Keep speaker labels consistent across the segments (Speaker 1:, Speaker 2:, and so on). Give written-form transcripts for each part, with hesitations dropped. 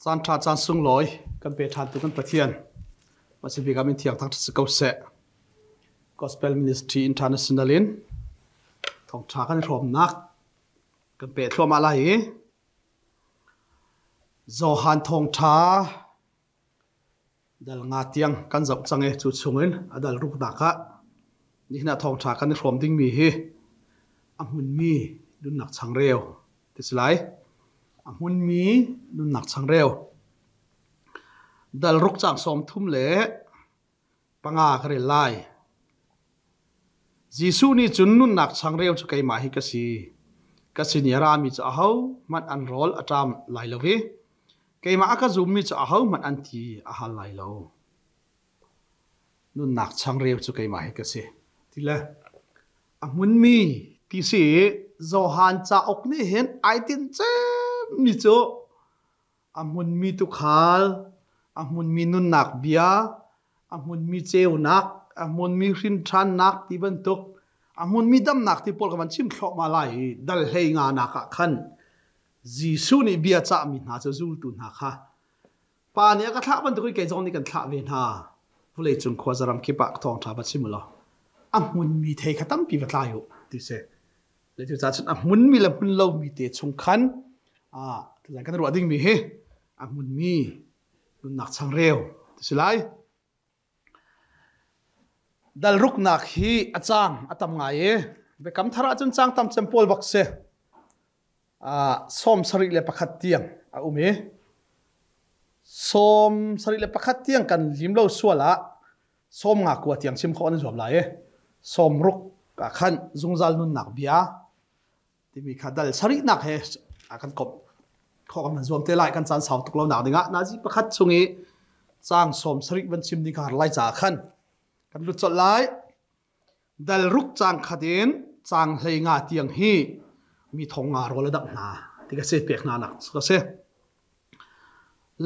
Speaker 1: Caan ṭha caan sunglawi kan pe ṭhan tu kan Pathian Pacific ah min thiang thang si ko seh. Gospel Ministry International in thawngṭha kan i hrawmnak kan pe thluahmah lai i Johan thawngṭha dal nga tiang kan zoh cang i cu chungin a dal ruknak ah nihin ah thawngṭha kan i hrawm dingmi hi a hmunmi nunnak changreu ti si lai. A hmunmi nunnak changreu. Dal ruk caang 35 ka rel lai. Jesuh nih cun nunnak changreu cu keimah hi ka si. Ka sin i a rami cu ahohmanh an rawl a ṭam lai lo i keimah a ka zummi cu ahohmanh an thi a hal lai lo. Nunnak changreu cu keimah hi ka si. Ti le a hmunmi ti si i Johan cauk nih hin ai tinh cemmi cu a hmunmi tuukhal, a hmunmi nunnak bia, a hmunmi ceunak, a hmunmi hrinṭhannak ti bantuk, a hmunmi damnak ti pawl ka van chim thluahmah lai i dal hlei nga nak ah khan Jesuh nih bia cahmi hna cu zultu hna kha Pa nih a ka thlah bantuk in kei zong nih kan thlah ve hna. Vawlei cung khua zaram kip ah thawngṭha va chim u law a hmunmi thei kha tampi va tlai u ti si. Le cucaah cun a hmunmi le hmun lomi te chung khan tuzan kan ruah dingmi hi a hmunmi nunnak changreu ti si lai. Dal ruknak hi a cang a tam ngai i biakam thar ahcun cang tam cem pawl bak si. 71 tiang a um i 71 tiang kan lim lo sual ah 59 tiang chim khawh an zuam lai i 60 ah khan zungzal nunnak bia timi kha dal sarihnak he a kan komh khawh kan zuam te lai. Kan caan sau tuk lo nak dingah nazi pakhat chung i caang 70 van chim ding kha har lai caah khan kan lut colh lai. Dal ruk caang khat in caang 15 tiang hi mi thong nga rawl a dangh hna ti ka si, pek hna nak ka si.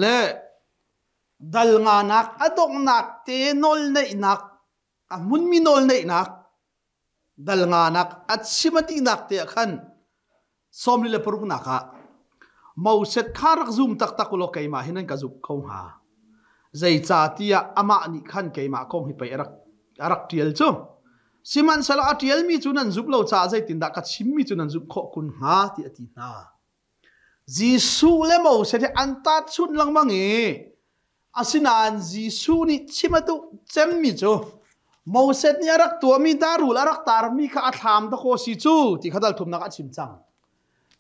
Speaker 1: Le dal nga nak a donghnak te nawl neihnak, a hmunmi nawl neihnak dal nga nak a chim a tinak te ah khan 46 nak ah Moses kha rak zum taktak ulaw keimah hi nan ka zumh ko hnga. Zeicahtiah amah nih khan keimah kong hi pei a rak a rak ṭial cu. Sihmanhsehlaw a ṭialmi cu nan zumh lo caah zeitindah ka chimmi cu nan zumh khawh kun hnga ti a ti hna. Jesuh le Moses hi an tahchunh lengmang i asinain Jesuh nih chim a duh cemmi cu Moses nih a rak tuahmi darul a rak tarmi kha a thlam dakaw si cu ti kha dal thumnak ah a chim cang.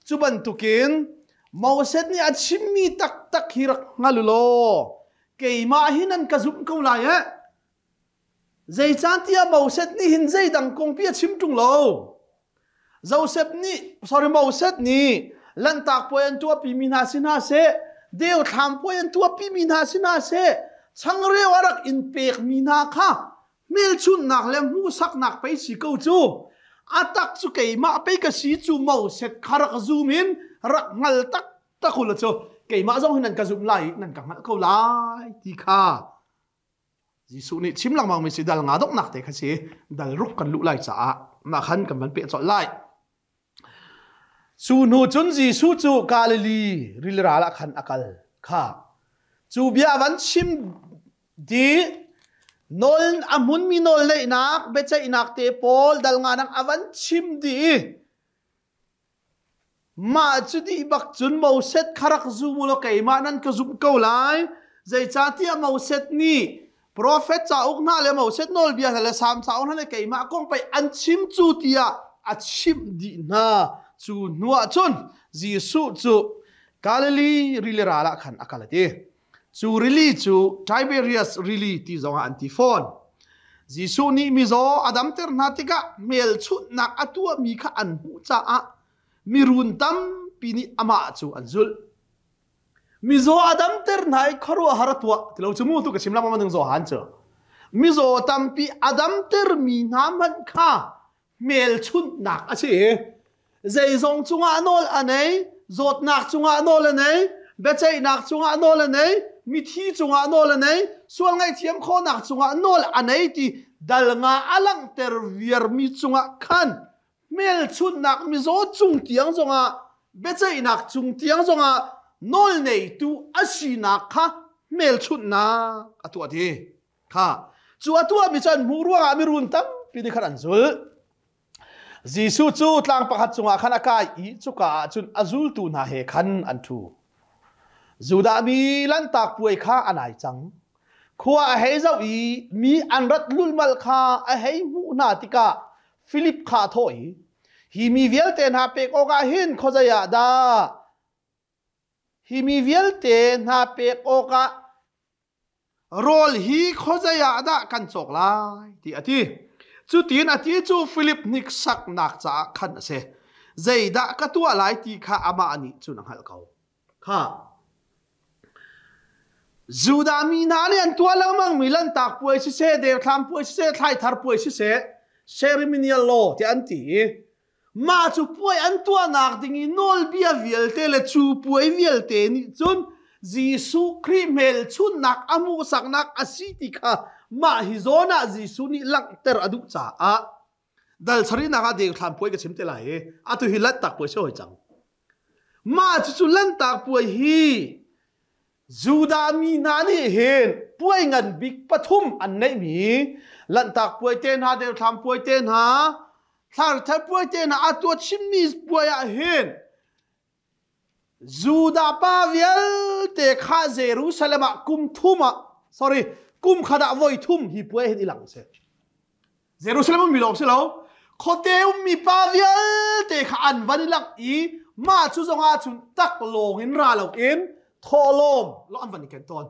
Speaker 1: Cu bantukin Moses nih a chimmi taktak hi rak hngal u law keimah hi nan ka zumh ko lai eh. Zeicahtiah Moses nih hin zeidang kongpi a chim ṭung lo. Joseph nih, sorry, Moses nih Lanhtak puai an tuahpimi hna si hna seh, deu thlam puai an tuahpimi hna si hna seh, changreu a rak in pekmi hna kha hmelchunhnak le hmuhsaknak pei si ko cu. A tak cu keimah pei ka si cu Moses kha rak zum in rak hngal taktak u law cu keimah zong hi nan ka zumh lai i nan ka hngalh ko lai ti kha Jesuh nih chim lengmang mi si dal nga donghnak te kha si. Dal ruk kan luh lai caah mah khan kan van peh colh lai. Cu hnu cun Jesuh cu Galilee rili ral ah khan a kal kha. Cu bia van chim di nawl a hmunmi nawl neihnak biaceihnak te pawl dal nga nak a van chim di. Mah cu dih bak cun Moses kha rak zum u law keimah nan ka zumh ko lai. Zeicahtiah Moses nih profet cauk hna le Moses nawlbia hna le Salm cauk hna le keimah kong pei an chim cu tiah a chimh dih hna. Cu hnuah cun Jesuh cu Galilee rili ral ah khan a kal a ti. Cu rili cu Tiberias rili ti zongah an ti fawn. Jesuh nih mizaw a damter hna tikah hmelchunhnak a tuahmi kha an hmuh caah mirun tampi nih amah cu an zulh. Mizaw a damter hna i khuaruahhar a tuah ti lo cu mu tu ka chim lengmang ding Johan cu. Mizaw tampi a damtermi hna hmanh kha hmelchunhnak a si. Zeizong cungah nawl a nei, zawtnak cungah nawl a nei, biaceihnak cungah nawl a nei, mithi cungah nawl a nei, sual ngaihthiam khawhnak cungah nawl a nei ti dal nga a langhter viarmi cungah khan hmelchunhnak mizaw cung tiang zongah biaceihnak cung tiang zongah. Nawlneitu a sinak kha hmelchunhnak a tuah ti. Kha cu a tuahmi cu an hmuh ruangah mirun tampi nih khan an zulh. Jesuh cu tlang pakhat cungah khan a kai i cuka ah cun a zultu hna he khan an ṭhu. Judah mi Lanhtak Puai kha a nai cang. Khua a hei zoh i mi an rat lulhmalh kha a hei hmuh hna tikah Filip kha a thawh i, Hi mi vialte hna pek awkah hin khuazei ah dah hi mi vialte hna pek awkah rawl hi khuazei ah dah kan cawk lai ti a ti. Cutin a ti cu Filip hniksaknak caah khan a si. Zeidah ka tuah lai ti kha amah nih cun a hngalh ko. Kha Judah mi hna nih an tuah lengmangmi Lanhtak puai siseh, Derthlam puai siseh, Thlaithar puai siseh, ceremonial law tiah an ti i mah cu puai an tuahnak ding i nawlbia vialte le cu puai vialte nih cun Jesuh Khrih hmelchunhnak a hmuhsaknak a si ti kha mah hi zawn ah Jesuh nih langhter a duh caah dal sarihnak ah Derthlam puai ka chim te lai i atu hi Lanhtak puai si hoi cang. Mah cucu Lanhtak Puai hi Judah mi hna nih hin puai ngan bik pathum an neihmi Lanhtak Puai te hna, Derthlam Puai te hna, Thlarthar Puai te hna a tuah chimmi puai ah hin Judah pa vialte kha Jerusalem ah kum thum ah sorry kum khat ah voi thum hi puai hin i lang si. Jerusalem ummi lawng si lo khuate ummi pa vialte kha an van i lak i mah cu zong ah cun tak lawng in ra loin thawhlawm lo an van i ken tawn.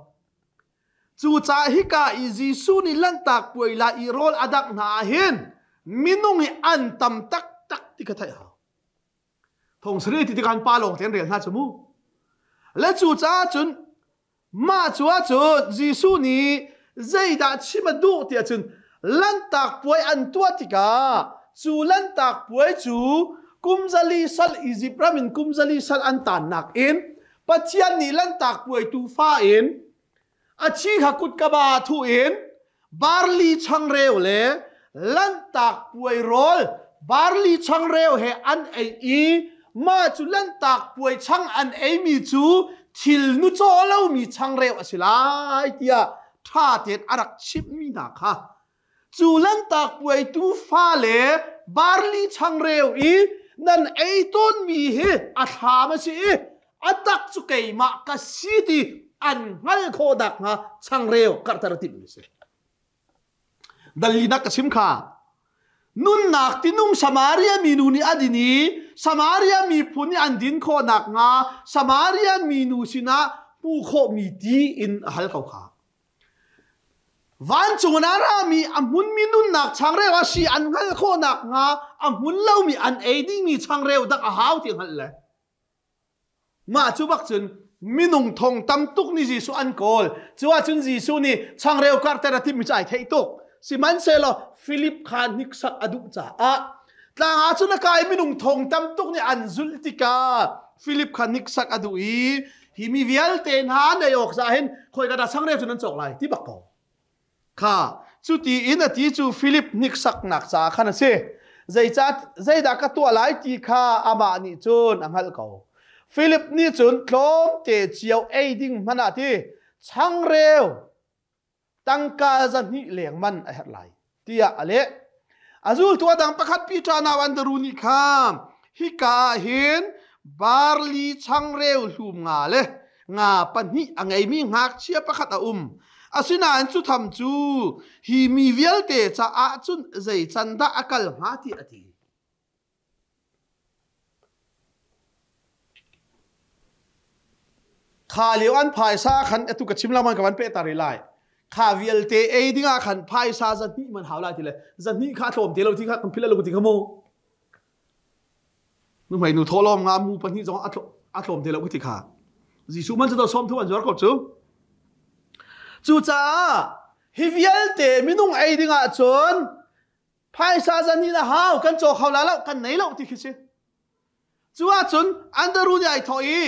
Speaker 1: Cucaah hika i Jesuh nih Lanhtak puai lai i rawl a dangh hna ah hin minung hi an tam taktak ti kha theih hau. Thong sarih ti tikhan pa lawng te an rel hna cu mu. Le cucaah cun Mah cu ahcun Jesuh nih zeidah chim a duh tiah cun Lanhtak puai an tuah tikah cu Lanhtak puai cu kum zali sal Izipt ram in kum zali sal an tannak in Pathian nih Lanhtak puai tuufa in a thi kha kutkaba thuh in barli changreu le Lanhtak puai rawl barli changreu he an ei i mah cu Lanhtak puai chang an eimi cu thil nu caw lomi changreu a si lai tiah ṭha tein a rak chimhmi hna kha cu Lanhtak puai tuufa le barli changreu i nan ei tawnmi hi a thlam a si i a tak cu keimah ka si ti an hngal khawh nakhnga changreu karhter a timhmi a si. Dalinak ka chim kha. Nunnak tinung Samaria minu nih a din i Samaria miphun nih an din khawh nakhnga Samaria minu sinah hmuh khawhmi ti in a hal ko kha. Vancung in a rami a hmunmi nunnak changreu a si an hngalh khawh nakhnga a hmun lomi an ei dingmi changreu dak a hau ti hngalh le Mah cu bak cun minung thong tam tuk nih Jesuh an kawl. Cu ahcun Jesuh nih changreu karhter a timhmi cu ai theih tuk. Sihmanhsehlaw Filip kha hniksak a duh caah tlang ah cun a kai minung thong tam tuk nih an zulh tikah Filip kha hniksak a duh i hi mi vialte hna nei awk zah hin khoi ka dah changreu cu nan cawk lai ti bak ko. Kha cuti in a ti cu Filip hniksaknak caah khan a si. Zeicah zeidah ka tuah lai ti kha amah nih cun a hngalh ko. Filip nih cun tlawmte cio ei ding hmanh ah ti changreu tangka zahnih leng man a herh lai tiah a leh. A zultu a dang pakhat Peter nau Andru nih kha hika ah hin barli changreu hlum nga le nga pahnih a ngeimi ngakchia pakhat a um. Asinain cu tham cu hi mi vialte caah cun zei can dah a kal hnga ti a ti. Kha lio an phaisa khan atu ka chim lengmang ka van peh ta rih lai. Kha vialte ei dingah khan phaisa zahnih man hau lai ti le zahnih kha tlawm te lo ti kha kan philh lo ti kha mu. Nuhmei nu thawhlawm nga mu pahnih zong a tlawm te lo ka ti kha. Jesuh man cu to sawm thu an zuar ko cu. Cucaah hi vialte minung ei dingah cun phaisa zan in a hau kan caw kho la lo kan nei lo ti khi si. Cu ahcun Andrew nih ai thawh i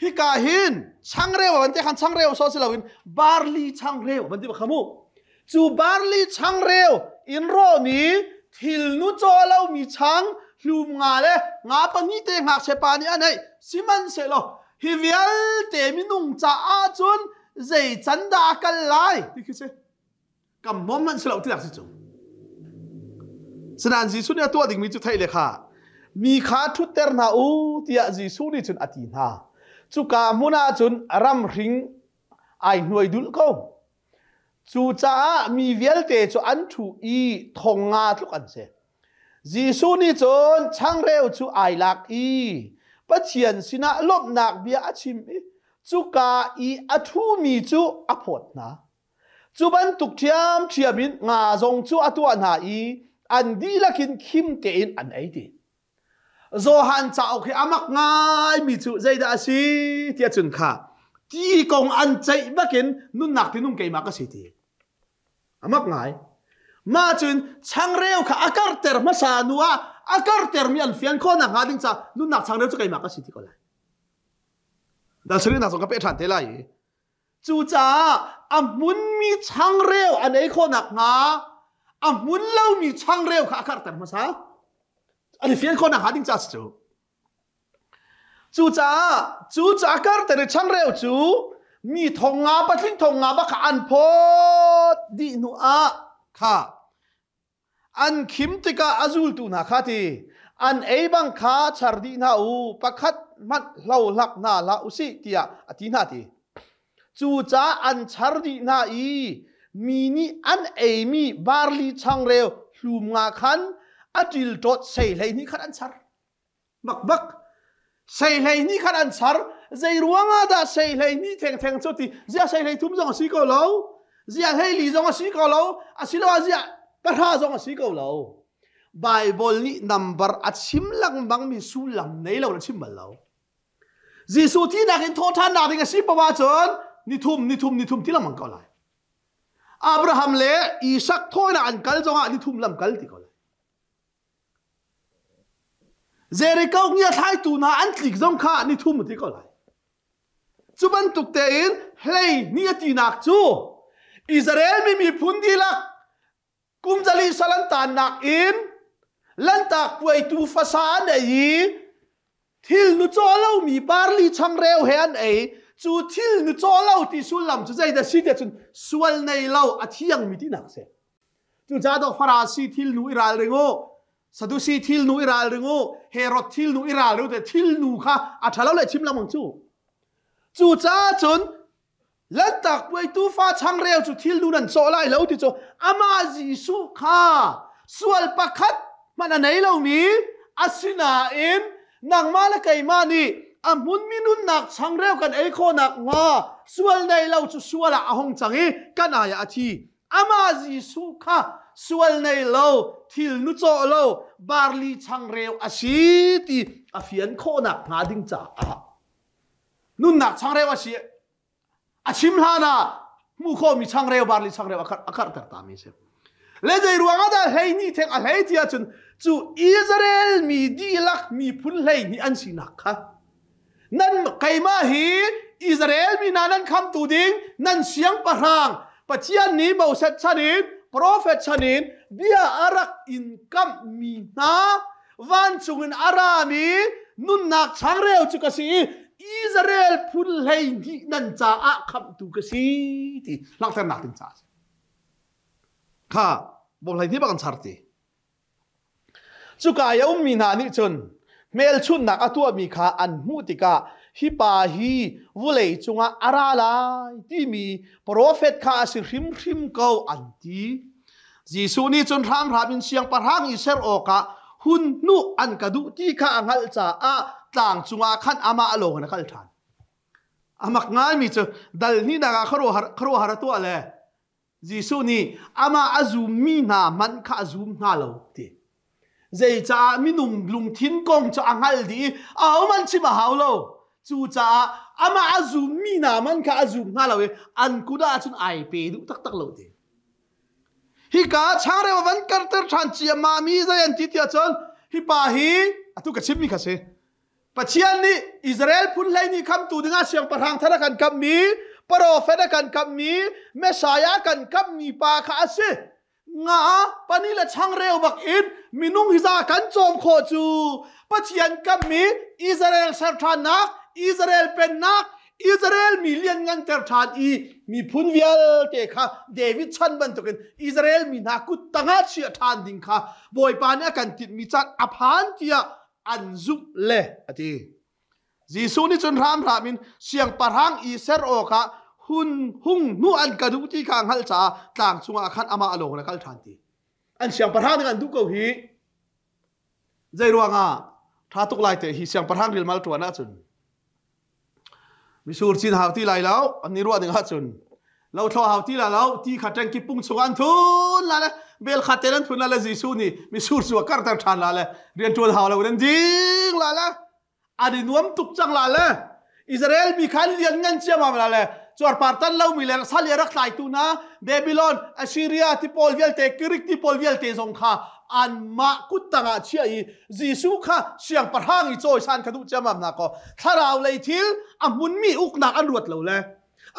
Speaker 1: hika hin changreu van te khan changreu so si loin barley changreu van ti ba khamu. Cu barley changreu in rawhmi thilnu caw lomi chang hlum nga le nga pahnih te ngakchia pa nih a neih sihmanhsehlaw. Hi vialte minung caah cun zei can dah a kal lai ti khi si. Kam hmawm hmanh si lo ti si cu. Sinain Jesuh nih a tuah dingmi cu theih le kha mi kha ṭhutter hna u tiah Jesuh nih cun a ti hna. Cuka hmun ah cun ramhring ai hnuai dulh ko. Cucaah mi vialte cu an ṭhu i thong nga tluk an si. Jesuh nih cun changreu cu ai lak i Pathian sinah lawmhnak bia a chim i cuka i a ṭhumi cu a phawt hna. Cu bantuk ṭhiamṭhiam in nga zong cu a tuah hna i an dihlak in khim tein an ei ti. Johan cauk hi a mak ngaimi cu zeidah a si tiah cun kha ti kong an ceih bakin nunnak tinung keimah ka si ti. A mak ngai. Mah cun changreu kha a karter hmasa hnu ah a kartermi an fian khawhnak hnga ding caah nunnak changreu cu keimah ka si ti ko lai. Dal sarihnak zong ka peh ṭhan te lai i Cucaah a hmunmi changreu an ei khawh nakhnga a hmun lomi changreu kha a karhter hmasa. An i fian khawh nakhnga ding ca si cu. Cucaah cu ca a karhter i changreu cu mi thong nga patling thong nga bak kha an phawt dih hnu ah kha An khim tikah a zultu hna kha ti, an ei bang kha char dih hna u, pakhat hmanh hlo hlak hna hlah usih tiah a ti hna ti. Cucaah an char dih hna i mi nih an eimi barli changreu hlum nga khan a ṭilṭawt sei 12 khan an char. Bak bak. Sei 12 khan an char. Zei ruang ah dah sei 12 thengtheng cu ti? Ziah sei 13 zong a si ko lo. Ziah 14 zong a si ko lo. Asiloah ziah 10 zong a si ko lo. Bible nih number a chim lengmang mi sullam nei lo na chim bal lo. Jesuh thihnak in thawhṭhannak ding a si poah ahcun nithum nithum nithum ti lengmang ko lai. Abraham le Isak thawinak an kal zongah nithum lam kal ti ko lai. Jericho ngiathlaitu hna an tlik zong kha nithum a ti ko lai. Cu bantuk tein 12 a tinak cu Israel mi miphun dihlak kum zali sal an tannak in lantak puaitu fasa an ei i thil nu caw lomi barli changreu he an ei. Cu thil nu caw lo ti sullam cu zeidah si tiah cun sual nei lo a thiangmi tinak a si. Cucaah dawh Farasi thil nu i ralring u, Sadusi thil nu i ralring u, Herod thil nu i ralring u, thil nu kha a ṭhalo le chim lengmang cu. Cucaah cun Lanhtak puai tuufa changreu cu thil nu nan cawh lai lo ti cu amah Jesuh kha sual pakhat hmanh a nei lomi asinain nangmah le keimah nih a hmunmi nunnak changreu kan ei khawhnak hnga sual nei lo cu sual ah a hung cang i kan ai ah a thi. Amah Jesuh kha sual nei lo, thil nu cawh lo, barli changreu a si ti a fian khawhnak hnga ding caah nunnak changreu a si a chim hlan ah hmuh khawhmi changreu barli changreu a karhter ta mi si. Le zei ruang ah dah 12 theng a hlei ti ahcun cu Israel mi dihlak miphun 12 an sinak kha Nan keimah hi Israel mi hna nan khamtu ding nan siangpahrang Pathian nih Moses chan in profet chan in bia a rak in kamhmi hna vancung in a rami nunnak changreu cu ka si i Israel phun 12 nan caah khamhtu ka si ti langhternak ding caah a si. Kha bawm 12 bak an char ti. Cuka i a ummi hna nih cun hmelchunhnak a tuahmi kha an hmuh tikah hi pa hi vawlei cungah a ra lai timi profet kha a si hrimhrim ko an ti. Jesuh nih cun hramhram in siangpahrang i ser awkah hun hnuh an ka duh ti kha a hngalh caah tlang cungah khan amah lawng in a kal ṭhan. A mak ngaimi cu dal hnihnak ah khuaruahhar a tuah le Jesuh nih amah a zummi hna hmanh kha a zum hna lo ti. Zeicaah minung lungthin kong cu a hngalh dih i ahohmanh chim a hau lo. Cucaah amah a zummi hna hmanh kha a zum hna lo i an kut ah cun ai pe duh taktak lo ti. Hika changreu a van karter ṭhan ciammam i zei an ti tiah cun hi pa hi atu ka chimmi kha si. Pathian nih Israel phun 12 khamtu dingah siangpahrang thar a kan kamhmi, profet a kan kamhmi, Messiah a kan kamhmi pa kha a si. Nga pani le changreu bak in minung hi za kan cawm khawh cu Pathian kamhmi Israel ser ṭhannak, Israel pennak, Israel mi liannganter ṭhan i miphun vialte kha David chan bantukin Israel mi hna kut tangah chiah ṭhan ding kha Bawipa nih a kan tinhmi caan a phan tiah an zumh le a ti. Jesuh nih cun hramhram in siangpahrang i ser awkah hun hung hnu an ka duh ti kha a hngalh caah tlang cungah khan amah lawng in a kal ṭhan ti. An siangpahrang nih an duh ko hi. Zei ruangah ṭha tuk lai te hi siangpahrang rilmal ṭuan ahcun misur cin hau ti lai lo an i ruah ding ahcun lothlo hau ti la lo ti kha ṭengki pung chung an thun la le bel kha te an thun la le Jesuh nih misur cu a karter ṭhan la le rianṭuan hau lo in an ding la le an i nuam tuk cang la le Israel mi khan lian ngan ciamam la le cuarpar tan lomi le sal i rak tlaitu hna Babylon, Assyria ti pawl vialte Greek ti pawl vialte zong kha anmah kut tangah chiah i Jesuh kha siangpahrang i cawisan kha duh ciamam hna kaw thlarau lei thil a hmunmi uknak an ruat lo le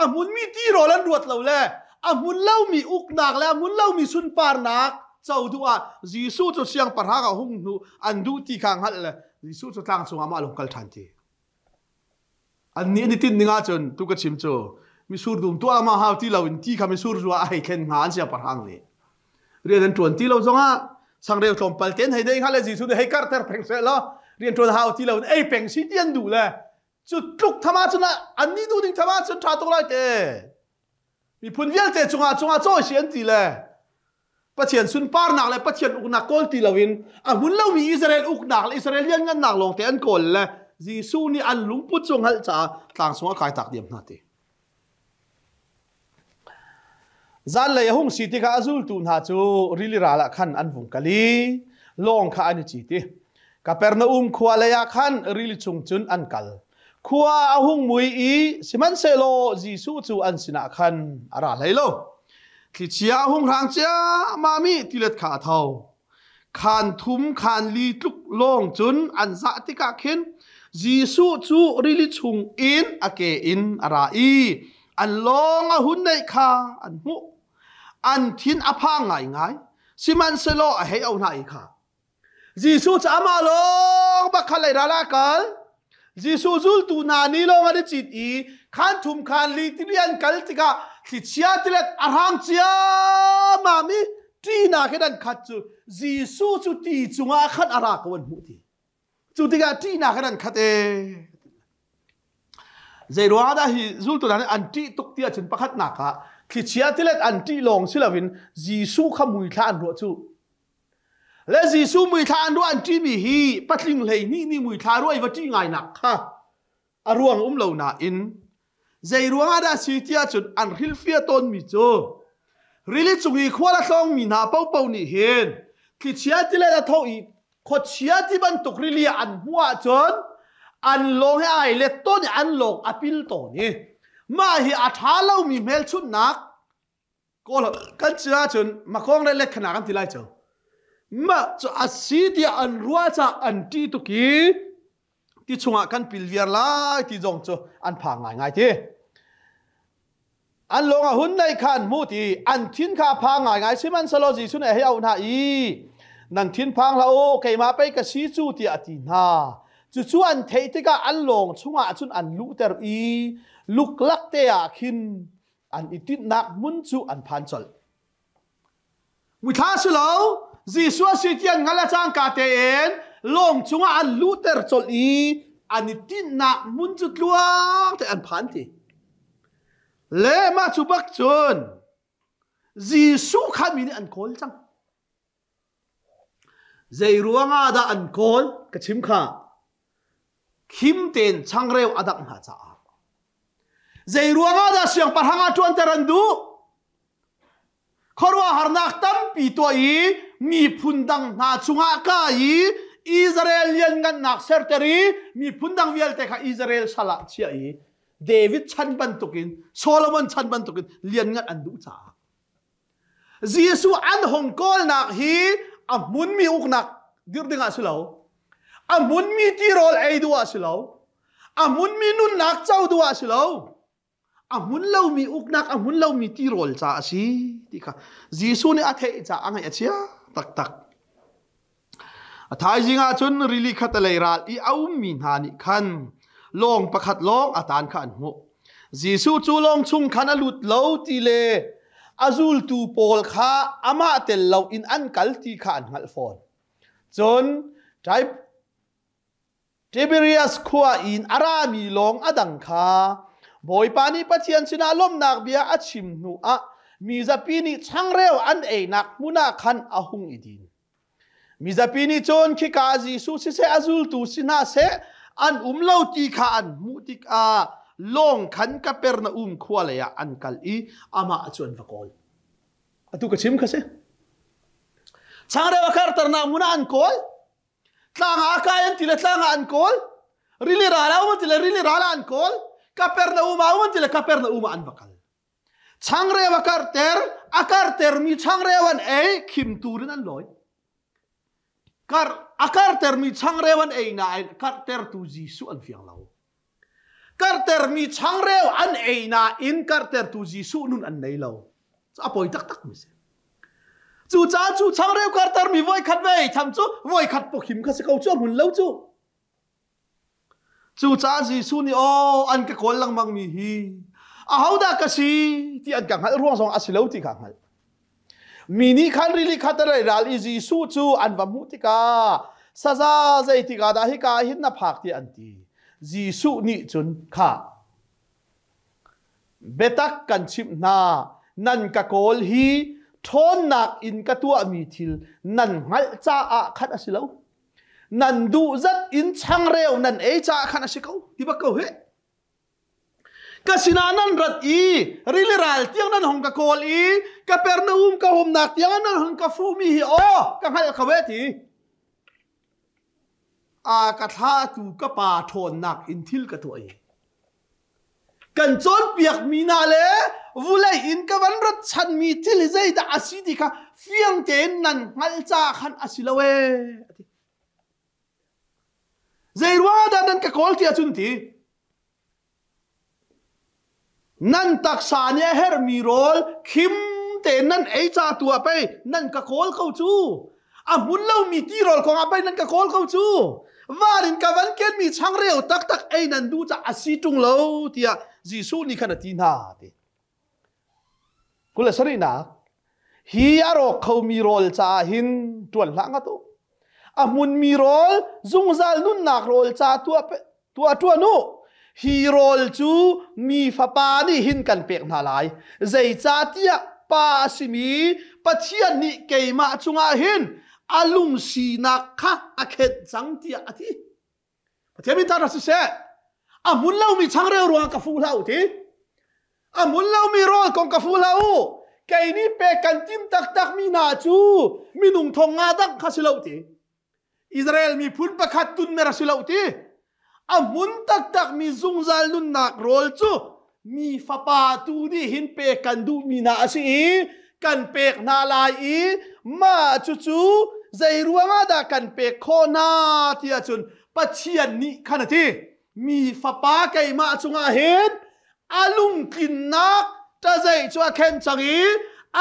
Speaker 1: a hmunmi tirawl an ruat lo le a hmun lomi uknak le a hmun lomi sunparnak co duh ah Jesuh cu siangpahrang ah hung hnu an duh ti kha hngalh le Jesuh cu tlang cungah mah lung kal ṭhan ti. Annih an i tinh ning ahcun tu ka chim cu misur dum tuah ma hau ti lo in ti kha misur zu ah a hei thlen hnga an siangpahrang nih. Rian an ṭuan ti lo zongah changreu tlawmpal ten hei nei hnga le Jesuh nih hei karter peng seh law rian ṭuan hau ti lo in ei peng si ti an duh le cu tluk tham ahcun annih duh ning tham ahcun ṭha tuk lai te. Miphun vialte cungah cungah cawi si an ti le Pathian sunparnak le Pathian uknak kawl ti loin a hmun lomi Israel uknak le Israel lianngannak lawngte an kawl le Jesuh nih an lungput cu hngalh caah tlang sung a kai tak diam hna ti. Zanlei a hung si tikah a zultu hna cu rili ral ah khan an vung kal i lawng kha an i cit i Kapernaum khua lei ah khan rili chung cun an kal. Khua a hung mui i sihmanhsehlaw Jesuh cu an sinah khan a ra hlei lo. Thlichia a hung hrang ciammam i tilet kha a tho. Khaan thum khaan li tluk lawng cun an zah tikah khin Jesuh cu rili chung in a ke in a ra i an lawng a hun neih kha an hmuh. An thin a phang ngaingai. Sihmanhsehlaw a hei auh hna i kha Jesuh cu amah lawng bak kha leiral ah a kal. Jesuh zultu hna nih lawng an i cit i khaan thum khaan li tili an kal tikah thlichia tilet a hrang ciammam i ṭihnak in an khat cu Jesuh cu ti cungah khan a ra ko an hmuh ti. Cu tikah ṭihnak in an khat ee. Zei ruangah dah hi zultu hna nih an ṭih tuk ti ahcun pakhatnak ah thlichia tilet an ṭih lawng si loin Jesuh kha muithla an ruah cu. Le Jesuh muithla an ruah an ṭihmi hi patling 12 nih muithla ruah i va ṭih ngainak kha a ruang um lo nain zei ruangah dah si ti ahcun an hrilhfiah tawnmi cu rili cung i khual a tlawngmi hna paohpaoh nih hin thlichia tilet a tho i khuachia ti bantuk rili ah an hmuh ahcun an lawng he ai let tawn i an lawng a pil tawn i mah hi a ṭha lomi hmelchunhnak Kawl kan si ahcun makawng le lekhana kan ti lai cu. Mah cu a si tiah an ruah caah an ṭih tuk i ti chungah kan pil viar lai ti zong cu an phang ngaingai ti. An lawng a hun neih kha an hmuh ti an thin kha a phang ngaingai sihmanhsehlaw Jesuh nih a hei auh hna i nan thin phang hlah u keimah pei ka si cu tiah a ti hna. Cucu an theih tikah an lawng chungah cun an luhter i luklak te ah khin an i tinhnak hmun cu an phan colh. Muithla si lo, Jesuh a si ti an hngalh a cangka tein lawng cungah an luhter colh i an i tinhnak hmun cu tluang te an phan ti. Le mah cu bak cun Jesuh kha mi nih an kawl cang. Zei ruangah dah an kawl? Ka chim kha. Khim tein changreu a dangh hna caah. Zei ruangah dah siangpahrang ah ṭuanter an duh? Khuaruahharnak tampi tuah i miphun dang hna chungah ka i Israel lianngannak serter i miphun dang vialte kha Israel sal ah chiah i David chan bantukin Solomon chan bantukin lianngan an duh caah. Jesuh an hong kawlnak hi a hmunmi uknak dirh ding ah si lo. A hmunmi tirawl ei duh ah si lo. A hmunmi nunnak co duh ah si lo. A hmun lomi uknak, a hmun lomi tirawl ca a si ti kha Jesuh nih a theih caah a ngaih a chia taktak. A thaizing ah cun rili khat a lei ral i a ummi hna nih khan lawng pakhat lawng a taan kha an hmuh. Jesuh cu lawng chung khan a lut lo ti le a zultu pawl kha amah tel loin an kal ti kha an hngalh fawn. Cun Tiberias khua in a rami lawng a dang kha Bawipa nih Pathian sinah lawmhnak bia a chim hnu ah mizapi nih changreu an einak hmun ah khan a hung i din. Mizapi nih cun khika Jesuh siseh a zultu si hna seh an um lo ti kha an hmuh tikah lawng khan Kapernaum khua lei ah an kal i amah cu an va kawl. Atu ka chim kha si. Changreu a karternak hmun ah an kawl. Tlang ah a kai an ti le tlang ah an kawl. Rili ral ah um an ti le rili ral ah an kawl. Kapernaum ah um an ti le Kapernaum ah an va kal. Changreu a karter, a kartermi changreu an ei, khim turin an lawi. Kar, a kartermi changreu an ei nain kartertu Jesuh an fiang lo. Kartermi changreu an ei nain kartertu Jesuh nun an nei lo. A poi taktak mi si. Cucaah cu changreu kartermi voikhat ve ei tham cu voikhat pawkhim kha si ko cu a hmun lo cu. Cucaah Jesuh nih aw an ka kawl lengmang mi hi ahodah ka si ti an ka hngalh ruang zong a si lo ti kha hngalh. Mi nih khan rili khat a ral i Jesuh cu an va hmuh tikah saza zeitik ah dah hika ah hin na phak tiah an ti. Jesuh nih cun kha biatak kan chimh hna nan ka kawl hi ṭhawnnak in ka tuahmi thil nan hngalh caah khan a si lo. Nan duh zat in changreu nan ei caah khan a si ko ti bak ko hih. Ka sinah nan rat i rili ral tiang nan hong ka kawl i Kapernaum ka umnak tiang nan hong ka fuhmi hi aw ka hngalh kho e ti. A ka thlatu ka pa ṭhawnnak in thil ka tuah i kan cawnpiakmi hna le vulei in ka van rat chanmi thil hi zeidah a si ti kha fiang tein nan hngalh caah khan a si lo ee a ti. Zei ruangah dah nan ka kawl tiah cun ti? Nan taksa nih a herhmi rawl khim tein nan ei ca tu ah pei nan ka kawl ko cu. A hmun lomi tirawl kong ah pei nan ka kawl ko cu. Van in ka van kenmi changreu taktak ei nan duh caah a si ṭung lo tiah Jesuh nih khan a ti hna ti. 27nak hi a rawk khomi rawl caah hin ṭuan hlah ngat u. A hmunmi rawl zungzal nunnak rawl ca tuah tuah ṭuan u. Hi rawl cu mi fapa nih hin kan pek hna lai. Zeicahtiah pa a simi Pathian nih keimah cungah hin a lungsinak kha a khenh cang tiah a ti. Pathian min tar siseh a hmun lomi changreu ruangah ka fuh hlah u ti a hmun lomi rawl kong ka fuh hlah u kei nih pek kan tim taktak mi hna cu minung thong nga dang kha si lo ti Israel miphun pakhat tunmer a si lo ti a hmun taktak mi zungzal nunnak rawl cu mi fapa tu nih hin pek kan duhmi hna a si i kan pek hna lai i mah cucu zei ruangah dah kan pek khawh hna tiah cun Pathian nih khan a ti mi fapa keimah cungah hin a lungtlinnak ṭazeih cu a khen cang i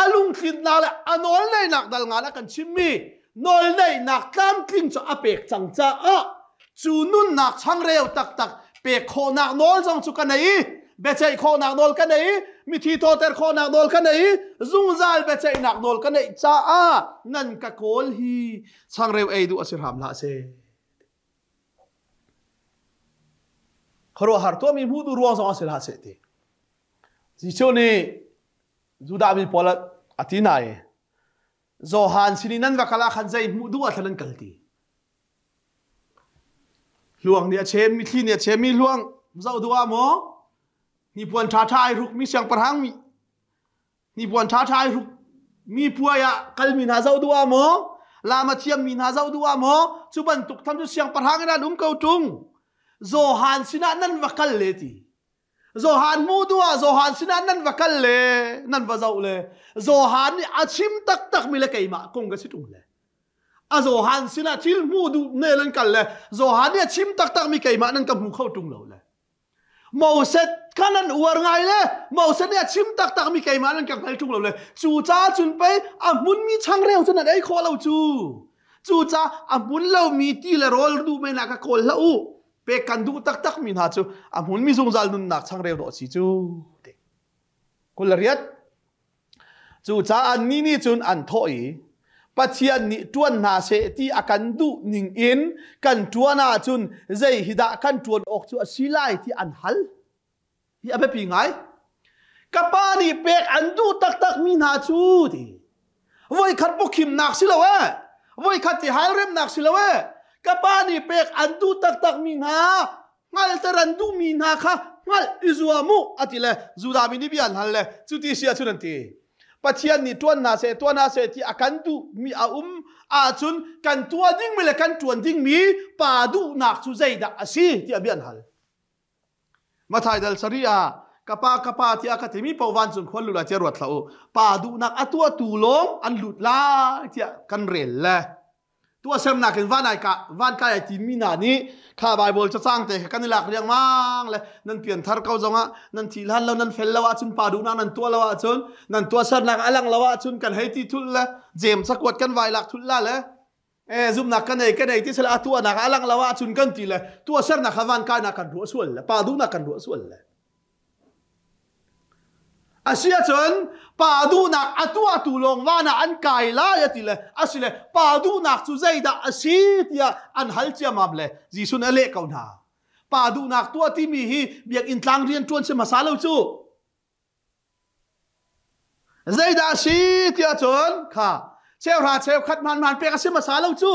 Speaker 1: a lungtlinnak le a nawlneihnak dal ngan a kan chimmi nawlneihnak tlamtling cu a pek cang caah cu nunnak changreu taktak pek khawhnak nawl zong cu ka nei i biaceih khawhnak nawl ka nei i mithi thawter khawhnak nawl ka nei i zungzal biaceihnak nawl ka neih caah nan ka kawl hi changreu ei duh a si hram hlah seh. Khuaruahhar tuahmi hmuh duh ruang zong a si hlah seh ti. Jesuh nih Judah mi pawl a ti hna i Johan sin i nan va kal ah khan zei hmuh duh ah khan nan kal ti. Hluang nih a chem, mithli nih a chemmi hluang zoh duh ah maw hnipuan ṭhaṭha ai hrukmi siangpahrang mi hnipuan ṭhaṭha ai hruk mi puai ah kalmi hna zoh duh ah maw lama thiammi hna zoh duh ah maw cu bantuk tham cu siangpahrang in an um ko ṭung Johan sinah nan va kal le ti Johan hmuh duh ah Johan sinah nan va kal le nan va zoh le Johan nih a chim taktak mi le keimah kong ka si ṭung le a Johan sinah thil hmuh duh ne nan kal le Johan nih a chim taktak mi keimah nan ka hmu kho ṭung lo le Moses kha nan uar ngai le Moses nih a chim taktak mi keimah nan ka hngal ṭung lo le cu ca cun pei a hmunmi changreu cu nan ei khawh lo cu cu ca a hmun lomi ti le rawl duh men ah ka kawl hlah u. Pek kan duh taktak mi hna cu a hmunmi zungzal nunnak changreu dawh si cu ti. 28. Cucaah ni nih cun an thawh i Pathian nih ṭuan hna seh ti a kan duh ning in kan ṭuan ahcun zei hi dah kan ṭuan awk cu a si lai ti an hal. Hi a biapi ngai. Ka pa nih pek an duh taktak mi hna cu ti. Voikhat pawkhimnak si lo ee. Voikhat ti hal remnak si lo ee. Ka pa nih pek an duh taktak mi hna hngalter an duhmi hna kha hngalh i zuam u a ti le Judah mi nih bia an hal le cuti si ahcun an ti. Pathian nih ṭuan hna seh tuah hna seh ti a kan duhmi a um ahcun kan tuah dingmi le kan ṭuan dingmi pa duhnak cu zeidah a si tiah bia an hal. Mathai dal sari ah ka pa ka pa tiah ka timi paoh vancung khua lut lai tiah ruat hlah u. Pa duhnak a tuahtu lawng an lut lai tiah kan rel le tuahsernak in van ai ka van kai ai timi hna nih kha Bible cacang te kha kan i lak riangmang le nan pianthar ko zongah nan thi hlan lo nan fel lo ahcun pa duhnak nan tuah lo ahcun nan tuahsernak a lang lo ahcun kan hei ti thul le James cakuat kan vai lak thul la le e zumnak kan ei kan ei ti sala a tuahnak a lang lo ahcun kan ti le tuahsernak kha van kainak kan ruah sual le pa duhnak kan ruah sual le Asiahcun pa duhnak a tuahtu lawng van ah an kai lai a ti le asile pa duhnak cu zeidah a si tiah an hal ciamam le Jesuh nih a leh ko hna. Pa duhnak tuah timi hi biakinn tlang rian ṭuan si hmasa lo cu. Zeidah a si tiah cun kha cheuhra cheukhat hmanhman pek a si hmasa lo cu.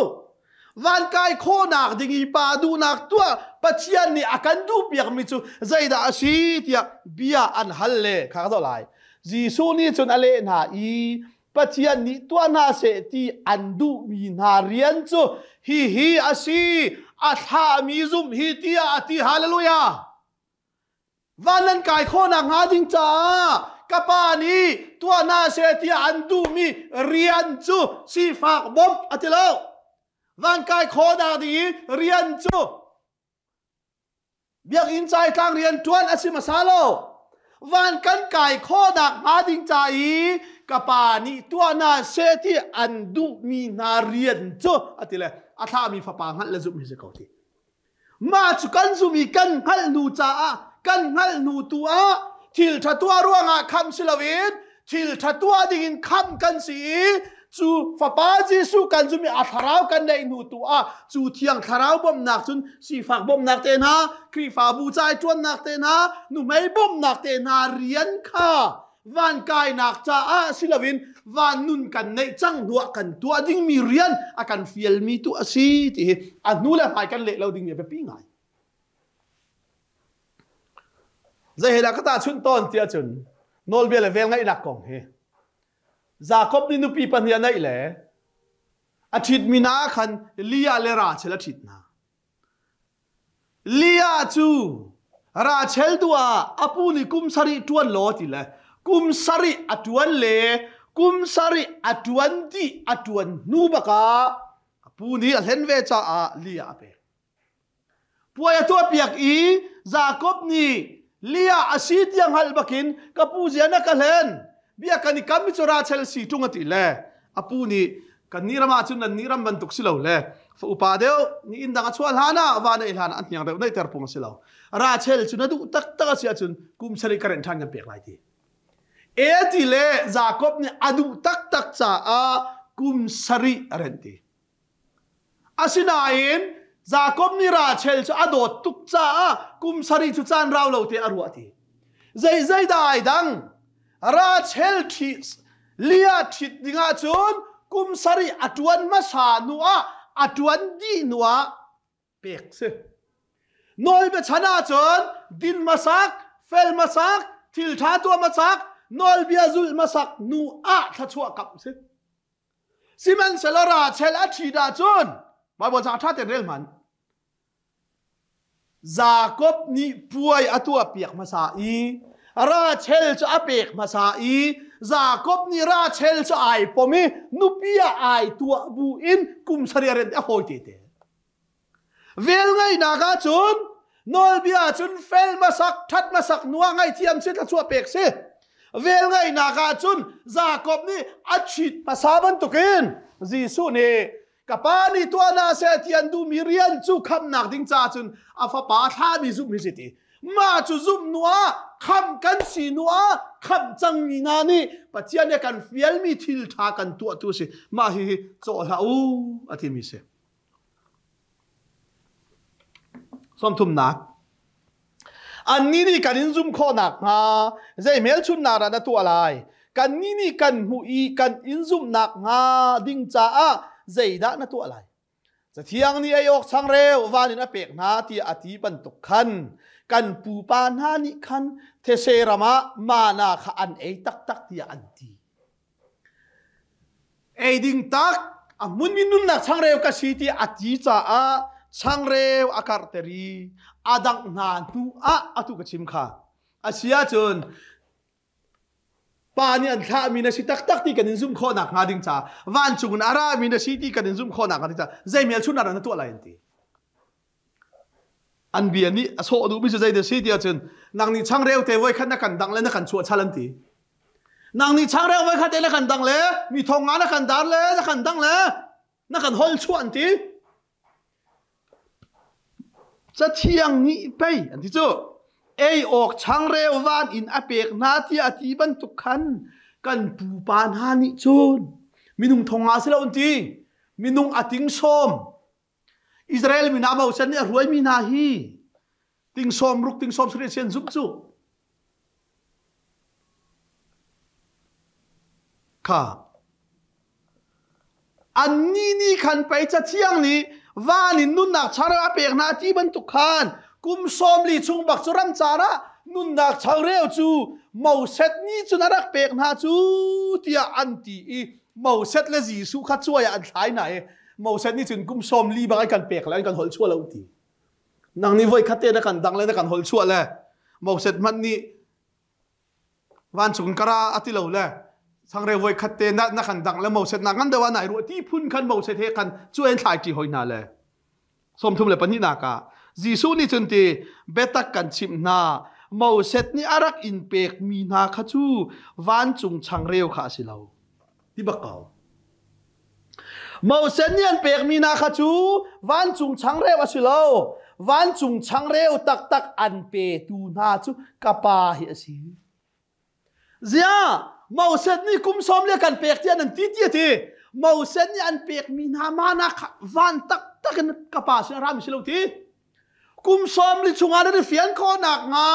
Speaker 1: Van kai khawhnak ding i pa duhnak tuah Pathian nih a kan duhpiakmi cu zeidah a si tiah bia an hal le kha ka zoh lai. Jesuh nih cun a leh hna i Pathian nih tuah hna seh ti an duhmi hna rian cu hihi a si a thlahmi zumh hi tiah a ti. Hallelujah! Van nan kai khawhnak hnga ding caah ka pa nih tuah hna seh tiah an duhmi rian cu sifak bawmh a ti lo. Van kai khawhnak ding i rian cu biakinn caitlang rian ṭuan a si hmasa lo. Van kan kai khawhnak hnga ding ca i ka pa nih tuah hna seh ti an duhmi hna rian cu a ti le a thlahmi fapa hngalh le zumh hi si ko ti. Mah cu kan zum i kan hngalh hnu caah kan hngalh hnu tu ah thil ṭha tuah ruangah khamh si loin thil ṭha tuah dingin khamh kan si i cu Fapa Jesuh kan zum i a thlarau kan neih hnu tu ah cu thiang thlarau bawmhnak cun sifak bawmhnak te hna Khrihfabu ca i ṭuannak te hna nuhmei bawmhnak te hna rian kha van kainak caah si loin van nun kan neih cang hnuah kan tuah dingmi rian a kan fialmi tu a si ti hi a hnu le hmai kan leh lo dingmi a biapi ngai. Zei he dah ka tahchunh tawn ti ahcun nawlbia le velngeihnak kong hi Jakob nih nupi pahnih a neih le a ṭhitmi hna khan Leah le Rachel a ṭhit hna. Leah cu Rachel tu ah a pu nih kum sarih ṭuan law ti le kum sarih a ṭuan le kum sarih a ṭuan dih a ṭuan hnu bakah a pu nih a hlen ve caah Leah a pek. Puai a tuahpiak i Jakob nih Leah a si tiang hngalh bakin ka pu zia na ka hlen bia kan i kam mi cu Rachel si ṭung a ti le a pu nih kan nih ram ah cun nan nih ram bantuk si lo le fa upa deuh ni inn dang a chuah hlan ah va neih hlan ah an hniang deuh neihter pung a si lo Rachel cu na duh taktak a si ahcun kum sarih ka rent ṭhan kan pek lai ti e ti le Jakob nih a duh taktak caah kum sarih a rent ti Asinain Jakob nih Rachel cu a dawt tuk caah kum sarih cu caan rau lo te a ruah ti. Zei zeidah ai dang? Rachel ṭhi Leah ṭhit dingah cun kum sarih a ṭuan hmasa hnu ah a ṭuan dih hnu ah pek si. Nawlbia chan ahcun din hmasak, fel hmasak, thil ṭha tuah hmasak, nawlbia zulh hmasak hnu ah thluachuah kamh si. Sihmanhsehlaw Rachel a ṭhit ahcun Baibal ca ṭha tein rel hmanh. Jakob nih puai a tuahpiak hmasa i Rachel cu a pek hmasa i Jakob nih Rachel cu ai pom i nupi ah ai tuah bu in kum sarih a rent a hawi te te. Velngeihnak ahcun nawlbia ahcun fel hmasak, ṭhat hmasak hnuah ngaihthiam si thluachuah pek si. Velngeihnak ahcun Jakob nih a ṭhit hmasa bantukin Jesuh nih. Ka pa nih tuah na seh ti an duhmi rian cu khamnak ding caah cun a fapa thlahmi zumh hi si ti. Mah cu zumh nu ah khamh kan si nu ah khamh cangmi hna nih Pathian nih kan fialmi thil ṭha kan tuah tu si. Mah hihi cawh hlah u a timi si. Sawmthumnak. Annih nih kan in zumh khawh nakhnga zei hmelchunhnak dah na tuah lai? Kannih nih kan hmuh i kan in zumh nakhnga ding caah zeidah na tuah lai? Cathiang nih ei awk changreu van in a pek hna tiah a ti bantuk khan kan pupa hna nih khan these ram ah mana kha an ei taktak tiah an ti. Ei ding tak a hmunmi nunnak changreu ka si ti a ti caah changreu a karhter i a dangh hna hnu ah atu ka chim kha. A si ahcun pa nih an thlahmi na si taktak ti kan in zumh khawh nakhnga ding caah vancung in a rami na si ti kan in zumh khawh nakhnga ding caah zei hmelchunhnak dah na tuah lai an ti. An bia nih a sawh duhmi cu zeidah si ti ahcun nang nih changreu te voi khat na kan dangh le na kan chuah chal an ti. Nang nih changreu voi khat te na kan dangh le mi thong nga na kan dar le na kan dangh le na kan hol chuah an ti. Cathiang nih pei an ti cu ei awk changreu van in a pek hna tiah a ti bantuk khan kan pupa hna nih cun minung thong nga si lo an ti minung a ting sawm Israel mi hna Moses nih a hruaimi hna hi ting sawm ruk ting sawm sarih sian zumh cu kha annih nih khan pei cathiang nih van in nunnak changreu a pek hna ti bantuk khan kum sawm li chung bak cu ramcar ah nunnak changreu cu Moses nih cun a rak pek hna cu tiah an ti i Moses le Jesuh kha cuai ah an thlai hna i Moses nih cun kum sawm li bang an kan pek le an kan holh chuah lo ti. Nang nih voi khat te na kan dang le na kan holh chuah le Moses hmanh nih vancung kara a ti lo le changreu voi khat te na, na kan dang le Moses na ngan deuh ah nai ruah ti phun khan Moses he khan cu an thlai ṭi hoi hna le 32 nak ah Jesuh nih cun ti biatak kan chimh hna Moses nih a rak in pekmi hna kha cu vancung changreu kha a si lo ti bak ko Moses nih an pekmi hna kha cu vancung changreu a si lo vancung changreu taktak an petu hna cu ka pa hi a si Ziah Moses nih kum sawm le kan pek tiah nan ti ti a ti. Moses nih an pekmi hna mana kha van taktak in ka pa sin a rami si lo ti. Kum sawm li chungah nan i fian khawh nakhnga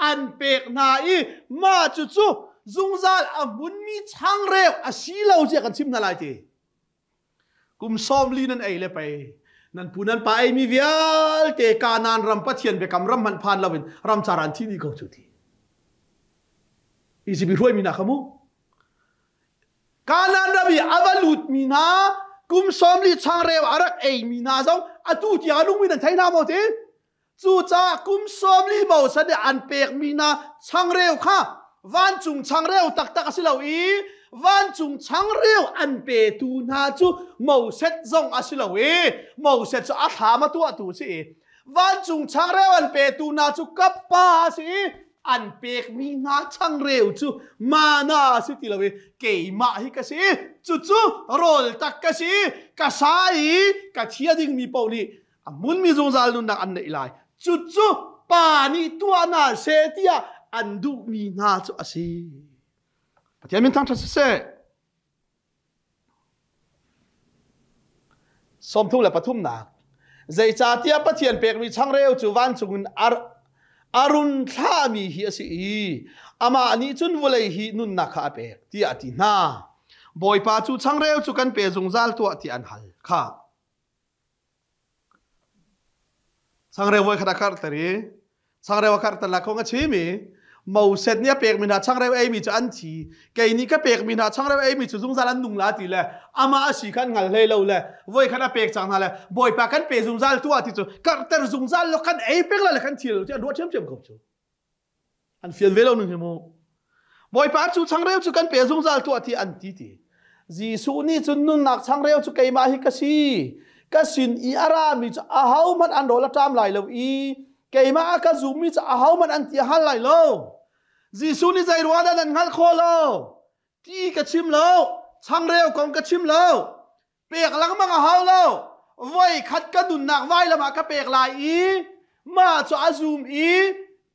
Speaker 1: an pek hna i mah cucu zungzal a hmunmi changreu a si lo tiah kan chim hna lai ti. Kum sawm li nan ei le pei nan pu nan pa eimi vialte Kanaan ram Pathian biakam ram hmanh phan loin ramcar an thi dih ko cu ti. Izipt hruaimi hna kha mu. Kanaan ram i a va lutmi hna kum sawm li changreu a rak eimi hna zong atu tiang a nungmi nan thei hna maw ti? Cucaah kum sawm li Moses nih an pekmi hna changreu kha vancung changreu taktak a si lo i vancung changreu an petu hna cu Moses zong a si lo i Moses cu a thlam a tuahtu a si i vancung changreu an petu hna cu ka pa a si i an pekmi hna changreu cu mana a si ti lo i keimah hi ka si cucu rawl tak ka si ka sa i ka thia dingmi paoh nih a hmunmi zungzal nunnak an neih lai cucu pa nih tuah hna seh tiah an duhmi hna cu a si Pathian min thangṭhat siseh sawmthum le pathumnak zeicahtiah Pathian pekmi changreu cu vancung in a run thlahmi hi a si i amah nih cun vawlei hi nunnak kha a pek tiah a ti hna Bawipa cu changreu cu kan pe zungzal tuah tiah an hal kha Changreu voi khat a karhter i changreu a karhter la kong a chim i Moses nih a pekmi hna changreu eimi cu an thi kei nih ka pekmi hna changreu eimi cu zungzal an nung la ti le amah a si kha an hngal hlei lo le voi khat a pek cang hna le Bawipa kan pe zungzal tuah ti cu karhter zungzal lo kan ei pek la le kan thi lo ti an ruah ṭhiamṭhiam ko cu An fian ve lo ning hi mu. Bawipa cu changreu cu kan pe zungzal tuah ti an ti ti. Jesuh nih cun nunnak changreu cu keimah hi ka si. Ka sin i a rami cu ahohmanh an rawl a ṭam lai lo i keimah a ka zummi cu ahohmanh an ti a hal lai lo. Jesuh nih zei ruang dah nan hngalh khawh lo? Ti ka chim lo, changreu kong ka chim lo. Pek lengmang a hau lo. Voi khat ka nunnak vailam ah ka pek lai i mah cu a zum i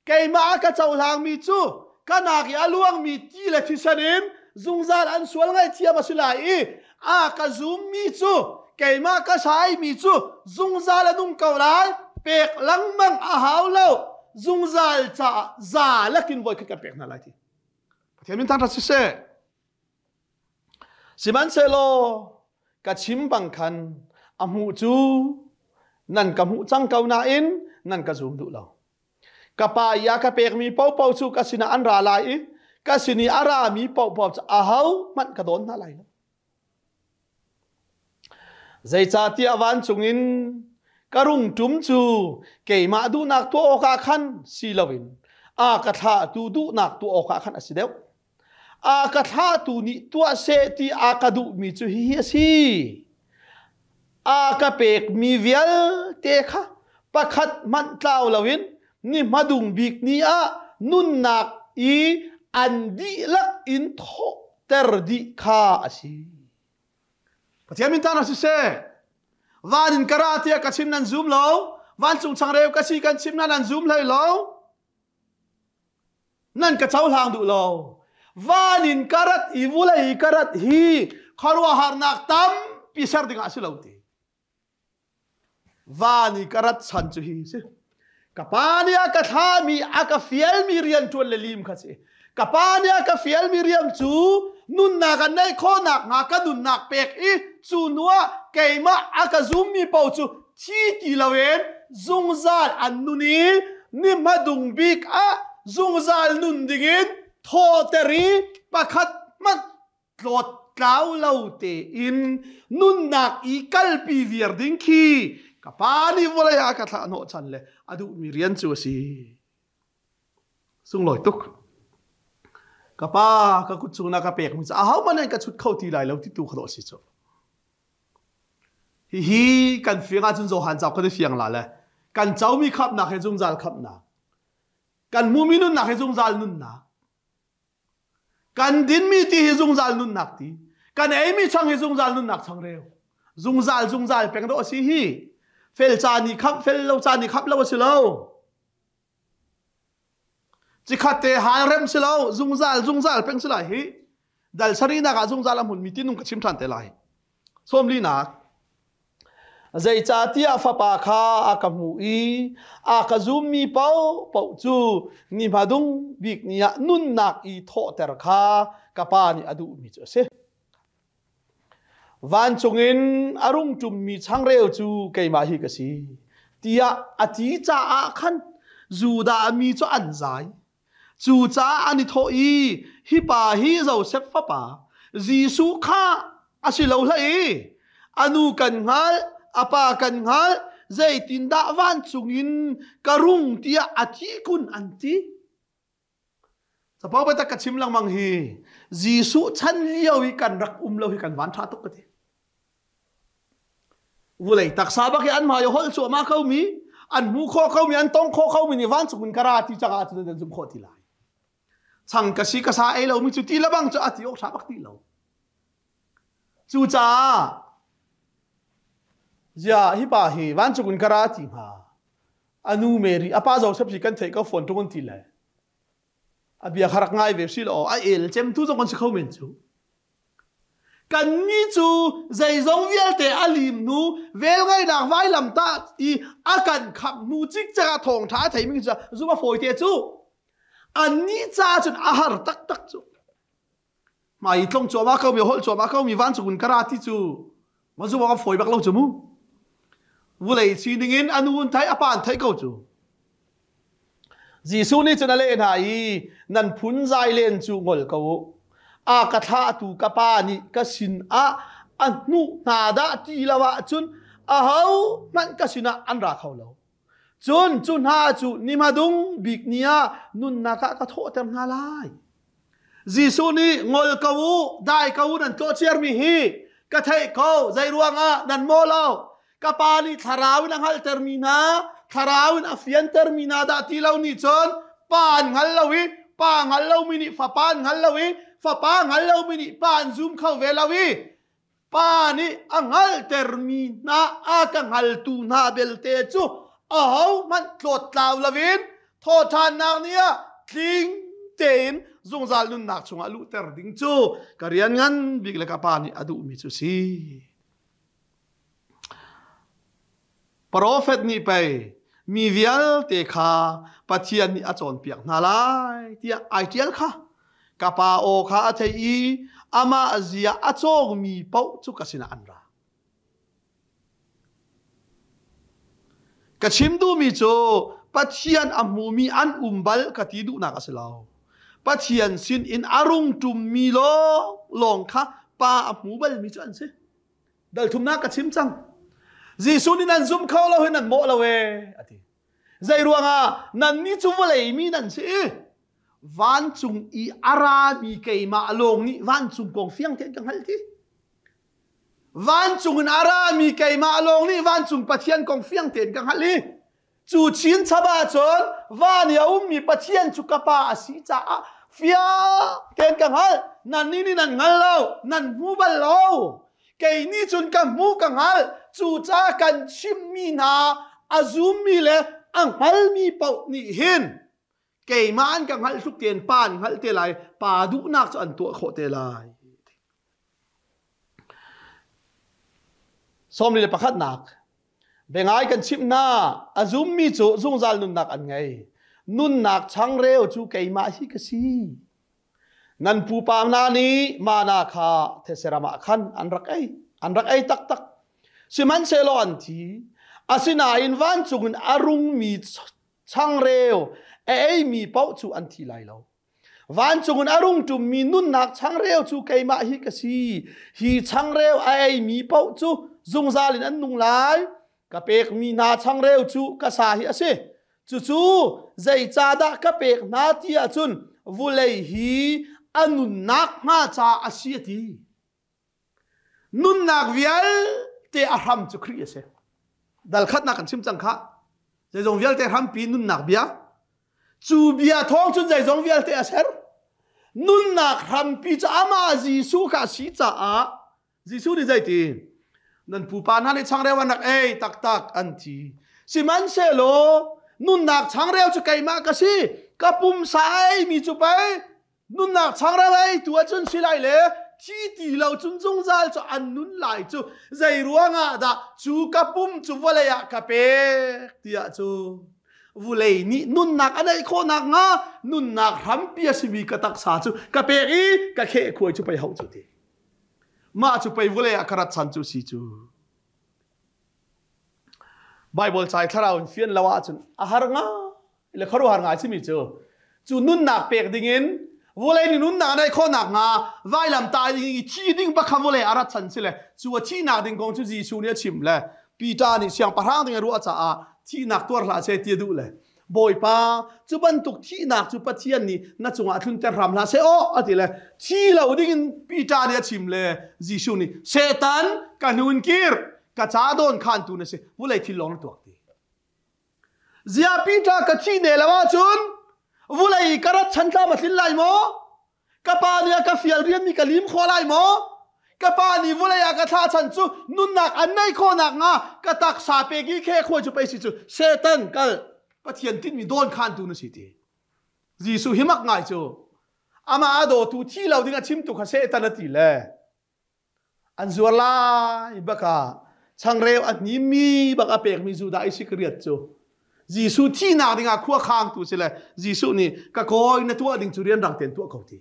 Speaker 1: keimah a ka cohlangmi cu ka nak i a luangmi ti le thisen in zungzal an sual ngaihthiam a si lai i a ka zummi cu keimah ka saimi cu zungzal a nung ko lai. Pek lengmang a hau lo. Zungzal caah za lakin voi khat kan pek hna lai ti. Pathian min thangṭhat siseh. Sihmanhsehlaw ka chim bang khan a hmuh cu nan ka hmuh cang ko nain nan ka zum duh lo. Ka pa i a ka pekmi paohpaoh cu ka sinah an ra lai i ka sin i a rami paohpaoh cu ahohmanh ka dawn hna lai lo. Zeicahtiah vancung in ka rung ṭum cu keimah duhnak tuah awkah khan si loin a ka thlahtu duhnak tuah awkah khan a si deuh. A ka thlahtu nih tuah seh ti a ka duhmi cu hihi a si. A ka pekmi vialte kha pakhat hmanh tlau loin ni hmadung bik ni ah nunnak i an dihlak in thawhter dih kha a si. Pathian min tan siseh, van in ka ra tiah ka chim nan zum lo, vancung changreu ka si kan chim na nan zum hlei lo. Nan ka cohlang duh lo. Van in ka rat i vulei ka rat hi khuaruahharnak tampi ser dingah a si lo ti. Van i ka rat chan cu hi si. Ka pa nih a ka thlahmi a ka fialmi rian ṭuan le lim kha si. Ka pa nih a ka fialmi rian cu nunnak an neih khawhnak hnga ka nunnak pek i cu hnuah keimah a ka zummi paoh cu thi ti loin zungzal an nun i ni hmadung bik ah zungzal nun dingin thawhter i pakhat hmanh tlawt tlau lo tein nunnak i kalpi viar ding khi ka pa nih vawlei ah ka thlah hnawh chan le a duhmi rian cu a si. Sunglawi tuk. Ka pa ka kut cung na ka pekmi cu ahohmanh an ka chut kho ti lai lo ti tu kha dawh si cu. Hihi kan fiang ahcun Johan cauk kan i fiang la le kan comi khamhnak he zungzal khamhnak kan hmumi nunnak he zungzal nunnak kan dinmi ti hi zungzal nunnak ti kan eimi chang hi zungzal nunnak changreu zungzal zungzal peng dawh a si hi fel ca ni khamh fel lo ca ni khamh lo a si lo Cikhat te hal rem si lo, zungzal zungzal peng si lai hi. Dal sarinak ah zungzal a hmunmi ti nung ka chim ṭhan te lai. Sawmlinak. Zeicahtiah fapa kha a ka hmu i a ka zummi paohpaoh cu ni hmadung bik ni ah nunnak i thawhter kha ka pa nih a duhmi cu a si. Vancung in a rung ṭummi changreu cu keimah hi ka si, tiah a ti caah khan Judah mi cu an zai. Cucaah an i thawh i, Hi pa hi Josef fapa Jesuh kha a si lo hlah i a nu kan hngalh, a pa kan hngalh, zeitindah vancung in ka rung tiah a ti kun an ti. Capo biatak ka chim lengmang hi Jesuh chan lio i kan rak um lo hi kan van ṭha tuk ka ti. Vulei taksa bak hi an hmai holh cuahmah ko mi, an hmu khawh ko mi, an tong khawh ko mi nih vancung in ka ra ti cangah cun an zum khawh ti lai. Chang ka si ka sa ei lo mi cu ti lebang cu a ti awk ṭha bak ti lo. Cucaah zia hi pa hi vancung in ka ra ti hnga. Anu Mary a pa Joseph si kan theih ko phone tung an ti le a bia kha rak ngai ve si lo a el cem tu zong an si kho men cu kan ni cu zeizong vialte a lim nu vel ngainak vailam ta i a kan khap hnu cikcek ah thawng tha a thei mi cu zum a fawi te cu an ni ca cun a har taktak cu Hmai i tlong cuahmah ko mi holh cuahmah ko mi vancung in ka ra ti cu ma zu a fawi bak lo cu mu. Vulei sining in a nu an theih a pa an theih ko cu. Jesuh nih cun a leh hna i nan phun zai len cu ngol ko u. A ka thlahtu ka pa nih ka sin ah a hnuh hna dah ti lo ahcun aho hmanh ka sinah an ra kho lo. Cun cu hna cu ni hmadung bik ni ah nunnak ah ka thawhter hna lai. Jesuh nih ngol ko u, dai ko u nan tlawhciarmi hi ka theih ko, zei ruangah nan maw lo? Ka pa nih thlarau in a hngalhtermi hna, thlarau in a fiantermi hna dah ti lo nih cun pa an hngal lo i pa hngal lomi nih fapa an hngal lo i fapa hngal lomi nih pa an zum kho ve lo i. Pa nih a hngalhtermi hna a ka hngaltu hna belte cu ahohmanh tlawttlau loin thawhṭhannak ni ah tling tein zungzal nunnak chungah luhter ding cu ka rian ngan bik le ka Pa nih a duhmi cu si. Profet nih pei mi vialte kha Pathian nih a cawnpiak hna lai tiah ai ṭial kha. Ka pa aw kha a thei i amah zia a cawngmi paoh cu ka sinah an ra. Ka chim duhmi cu Pathian a hmumi an um bal ka ti duhnak a si lo. Pathian sin in a rung ṭummi lawnglawng kha pa a hmu balmi cu an si. Dal thumnak ka chim cang. Jesuh nih nan zum kho lo hi nan mawh lo ee a ti. Zei ruangah nannih cu vawlei mi nan si i vancung i a rami keimah lawng nih vancung kong fiang tein ka hngalh ti. Vancung in a rami keimah lawng nih vancung Pathian kong fiang tein ka hngalh i Cu chinchap ahcun van i a ummi Pathian cu ka Pa a si caah fiang tein ka hngalh. Nannih nih nan hngal lo, nan hmu bal lo. Kei nih cun ka hmu ka hngalh. Cucaah kan chimmi hna a zummi le a hngalmi paoh nih hin keimah an ka hngalh tluk tein Pa an hngalh te lai, Pa duhnak cu an tuah khawh te lai. Sawmli le pakhatnak Biangai kan chimh hna, a zummi cu zungzal nunnak an ngei. Nunnak changreu cu keimah hi ka si. Nan pupa hna nih mana kha thetse ram ah khan an rak ei, an rak ei taktak. Sihmanhsehlaw an thi. Asinain vancung in a rungmi changreu a eimi paoh cu an thi lai lo. Vancung in a rung ṭummi nunnak changreu cu keimah hi ka si. Hi changreu a eimi paoh cu zungzal in an nung lai. Ka pekmi hna changreu cu ka sa hi a si. Cucu zeicahdah ka pek hna ti ahcun vulei hi a nunnak hnga caah a si a ti. Nunnak vialte a hram cu Khrih a si. Dal khatnak kan chim cang khah. Zeizong vialte hrampi nunnak bia. Cu bia thawng cun zeizong vialte a ser. Nunnak hrampi cu amah Jesuh kha a si caah Jesuh nih zeiti nan pupa hna nih changreu an rak ei taktak an ti. Sihmanhsehlaw nunnak changreu cu keimah ka si. Ka pumsa a eimi cu pei Nunnak changreu ei tu ahcun si lai le thi ti lo cun zungzal cu an nun lai cu zei ruangah dah cu ka pum cu vawlei ah ka pek tiah cu vulei nih nunnak a neih khawh nakhnga nunnak hrampi a simi ka taksa cu ka pek i ka kheh khuai cu pei hauh cu ti mah cu pei vulei ah ka rat chan cu si cu Bible cai thlarau in fian lo ahcun a har ngai le khuaruahhar ngai simi cu cu nunnak pek dingin vawlei nih nunnak neih khawh nakhnga vailam tah ding i thi ding bakha vawlei a rat chan si le cu a thihnak ding kong cu Jesuh nih a chim le Peter nih siangpahrang ding a ruah caah thihnak tuar hlah seh ti a duh le Bawipa cu bantuk thihnak cu Pathian nih na cungah tlunter hram hlah seh aw a ti le thi lo dingin Peter nih a chim le Jesuh nih Satan ka hnun kir ka ca dawn khantu na si vulei thil lawng na tuak ti Zia Peter ka thih ne lo ahcun vulei ka rat chan tlam a tlin lai maw? Ka pa nih a ka fial rianmi ka lim khawh lai maw? Ka pa nih vulei ah ka thlah chan cu nunnak an neih khawh nakhnga ka taksa pek i khe khuai cu pei si cu Satan kal Pathian tinhmi dawn khantu na si ti. Jesuh hi mak ngai cu amah a dawtu thi lo ding a chimtu kha Satan a ti le An zuar lai bak ah changreu a hnimmi bak a pekmi Judah Isikariot cu Jesuh thihnak dingah khua khangtu si le Jesuh nih ka kawi na tuah ding cu rianrang tein tuah ko ti.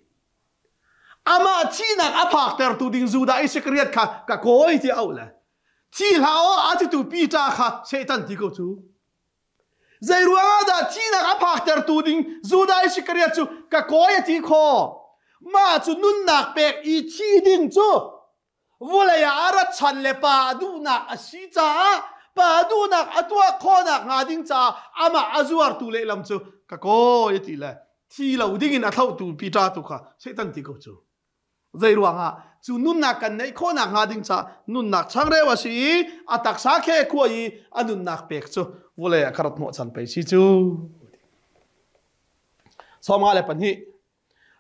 Speaker 1: Amah thihnak a phaktertu ding Judah Isikariot kha ka kawi ti auh le thi hlah aw a titu Peter kha Satan ti ko cu. Zei ruangah dah thihnak a phaktertu ding Judah Isikariot cu ka kawi a ti khawh? Mah cu nunnak pek i thi ding cu vawlei ah a rat chan le pa duhnak a si caah pa duhnak a tuah khawhnak hnga ding caah amah a zuartu lehlam cu ka kawi a ti le thi lo ding in a thlauhtu Peter tu kha Satan ti ko cu. Zei ruangah cu nunnak kan neih khawhnak hnga ding caah nunnak changreu a si i a taksa khe khua i a nunnak pek cu vawlei ah ka rat hnawh chan pei si cu. 22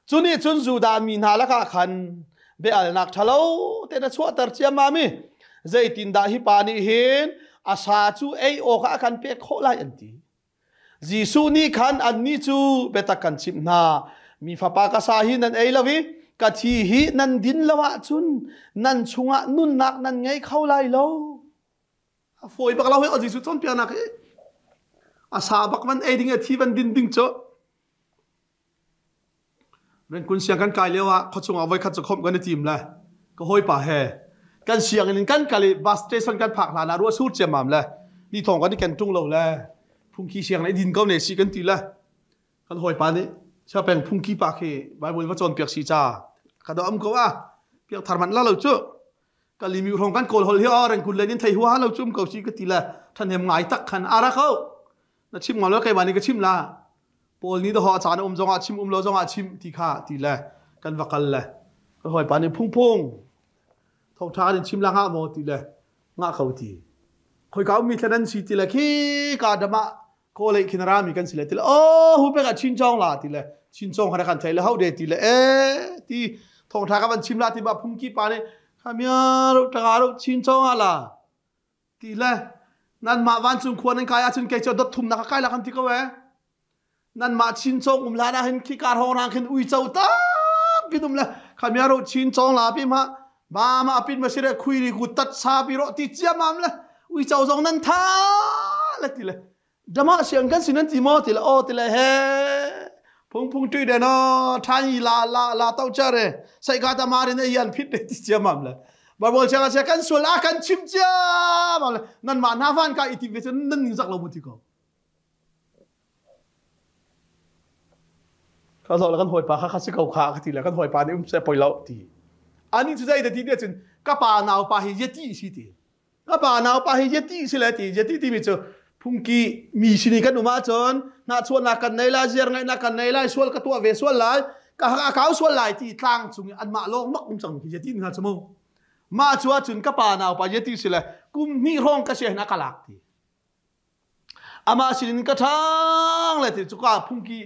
Speaker 1: Cu nih cun Judah mi hna lakah khan. Bia-alnak ṭhalo te na chuahter ciammam i zeitindah hi pa nih hin a sa cu ei awkah a kan pek khawh lai an ti. Jesuh nih khan annih cu biatak kan chimh hna. Mi fapa ka sa hi nan ei lo i ka thi hi nan din lo ahcun nan chungah nunnak nan ngei kho lai lo. A fawi bak lo hi Jesuh cawnpiaknak hi. A sa bak van ei ding i a thi van din ding cu. Rengkun siang kan kai lio ah khuachung ah voikhat cu khawmh kan i tim le ka hawipa he kan sianginn in kan kal i bus station kan phak hlan ah ruah sur ciammam le ni thawng kan i ken ṭung lo le phungki siang le din ko ne si kan ti le kan hawipa nih siapeng phungki pa khi Bible va cawnpiak si ca ka do am ko ah piak thar man la lo cu kalimi hrong kan kawl hol hi a rengkun len in thei huaha lo cum ko si ka ti le ṭhahnem ngai tak khan ara ko na chim ngam lo keimah nih ka chim la Paul nih dawh a caan um zongah chim um lo zongah chim ti kha ti le kan va kal le ka hawipa nih phungphung thawngṭha kan in chim la ngah maw ti le ngah ko ti khoika ummi thlen an si ti le khi ka dam ah kawlei khin rami kan si le ti le oh hu pek ah chin chong la ti le chin chong kha kan thei le ho de ti le e ti thawngṭha ka van chim la ti ba phungki pa nih khamia ro tanga ro chin chong ala ti le nanmah vancung khua nan kai ahcun kei cu dot thumnak ka kai la kan ti ko e nanmah chin cong um hlan ah hin khi kar hong rang khin uico tampi um le khamia ro chin cong la pi ma ma ma apin ma sire khui ri ku tat sa pi ro ti chiamam le uico zong nan tha le ti le dama siang kan sin an ti maw ti le aw ti le he phung phung tui de no than yi la la la to cha re sai ka ta ma rin ai yan phit de ti chiamam le Bible chang a kan sual a kan chim chiam le nan ma na van ka iti ve nan ning zak lo mu ti ko ka zo la kan hoi pa kha kha si ko kha ka ti le kan hoi pa nih um se poi lo ti ani chu zai de ti de cun ka pa nau pa hi yeti si ti Ka pa nau pa hi yeti si le ti yeti timi cu phungki mi sin i kan um ahcun hnahchuahnak kan nei lai ziar ngaihnak kan nei lai sual ka tuah ve sual lai ka hak a kau sual lai ti tlang cung i anmah lawng mak um cang khi yeti hna cu mu mah cu ahcun ka pa nau pa yeti si le kum hnih hrawng ka sia hin a ka lak ti amah sinin ka ṭhang le ti cu ka phungki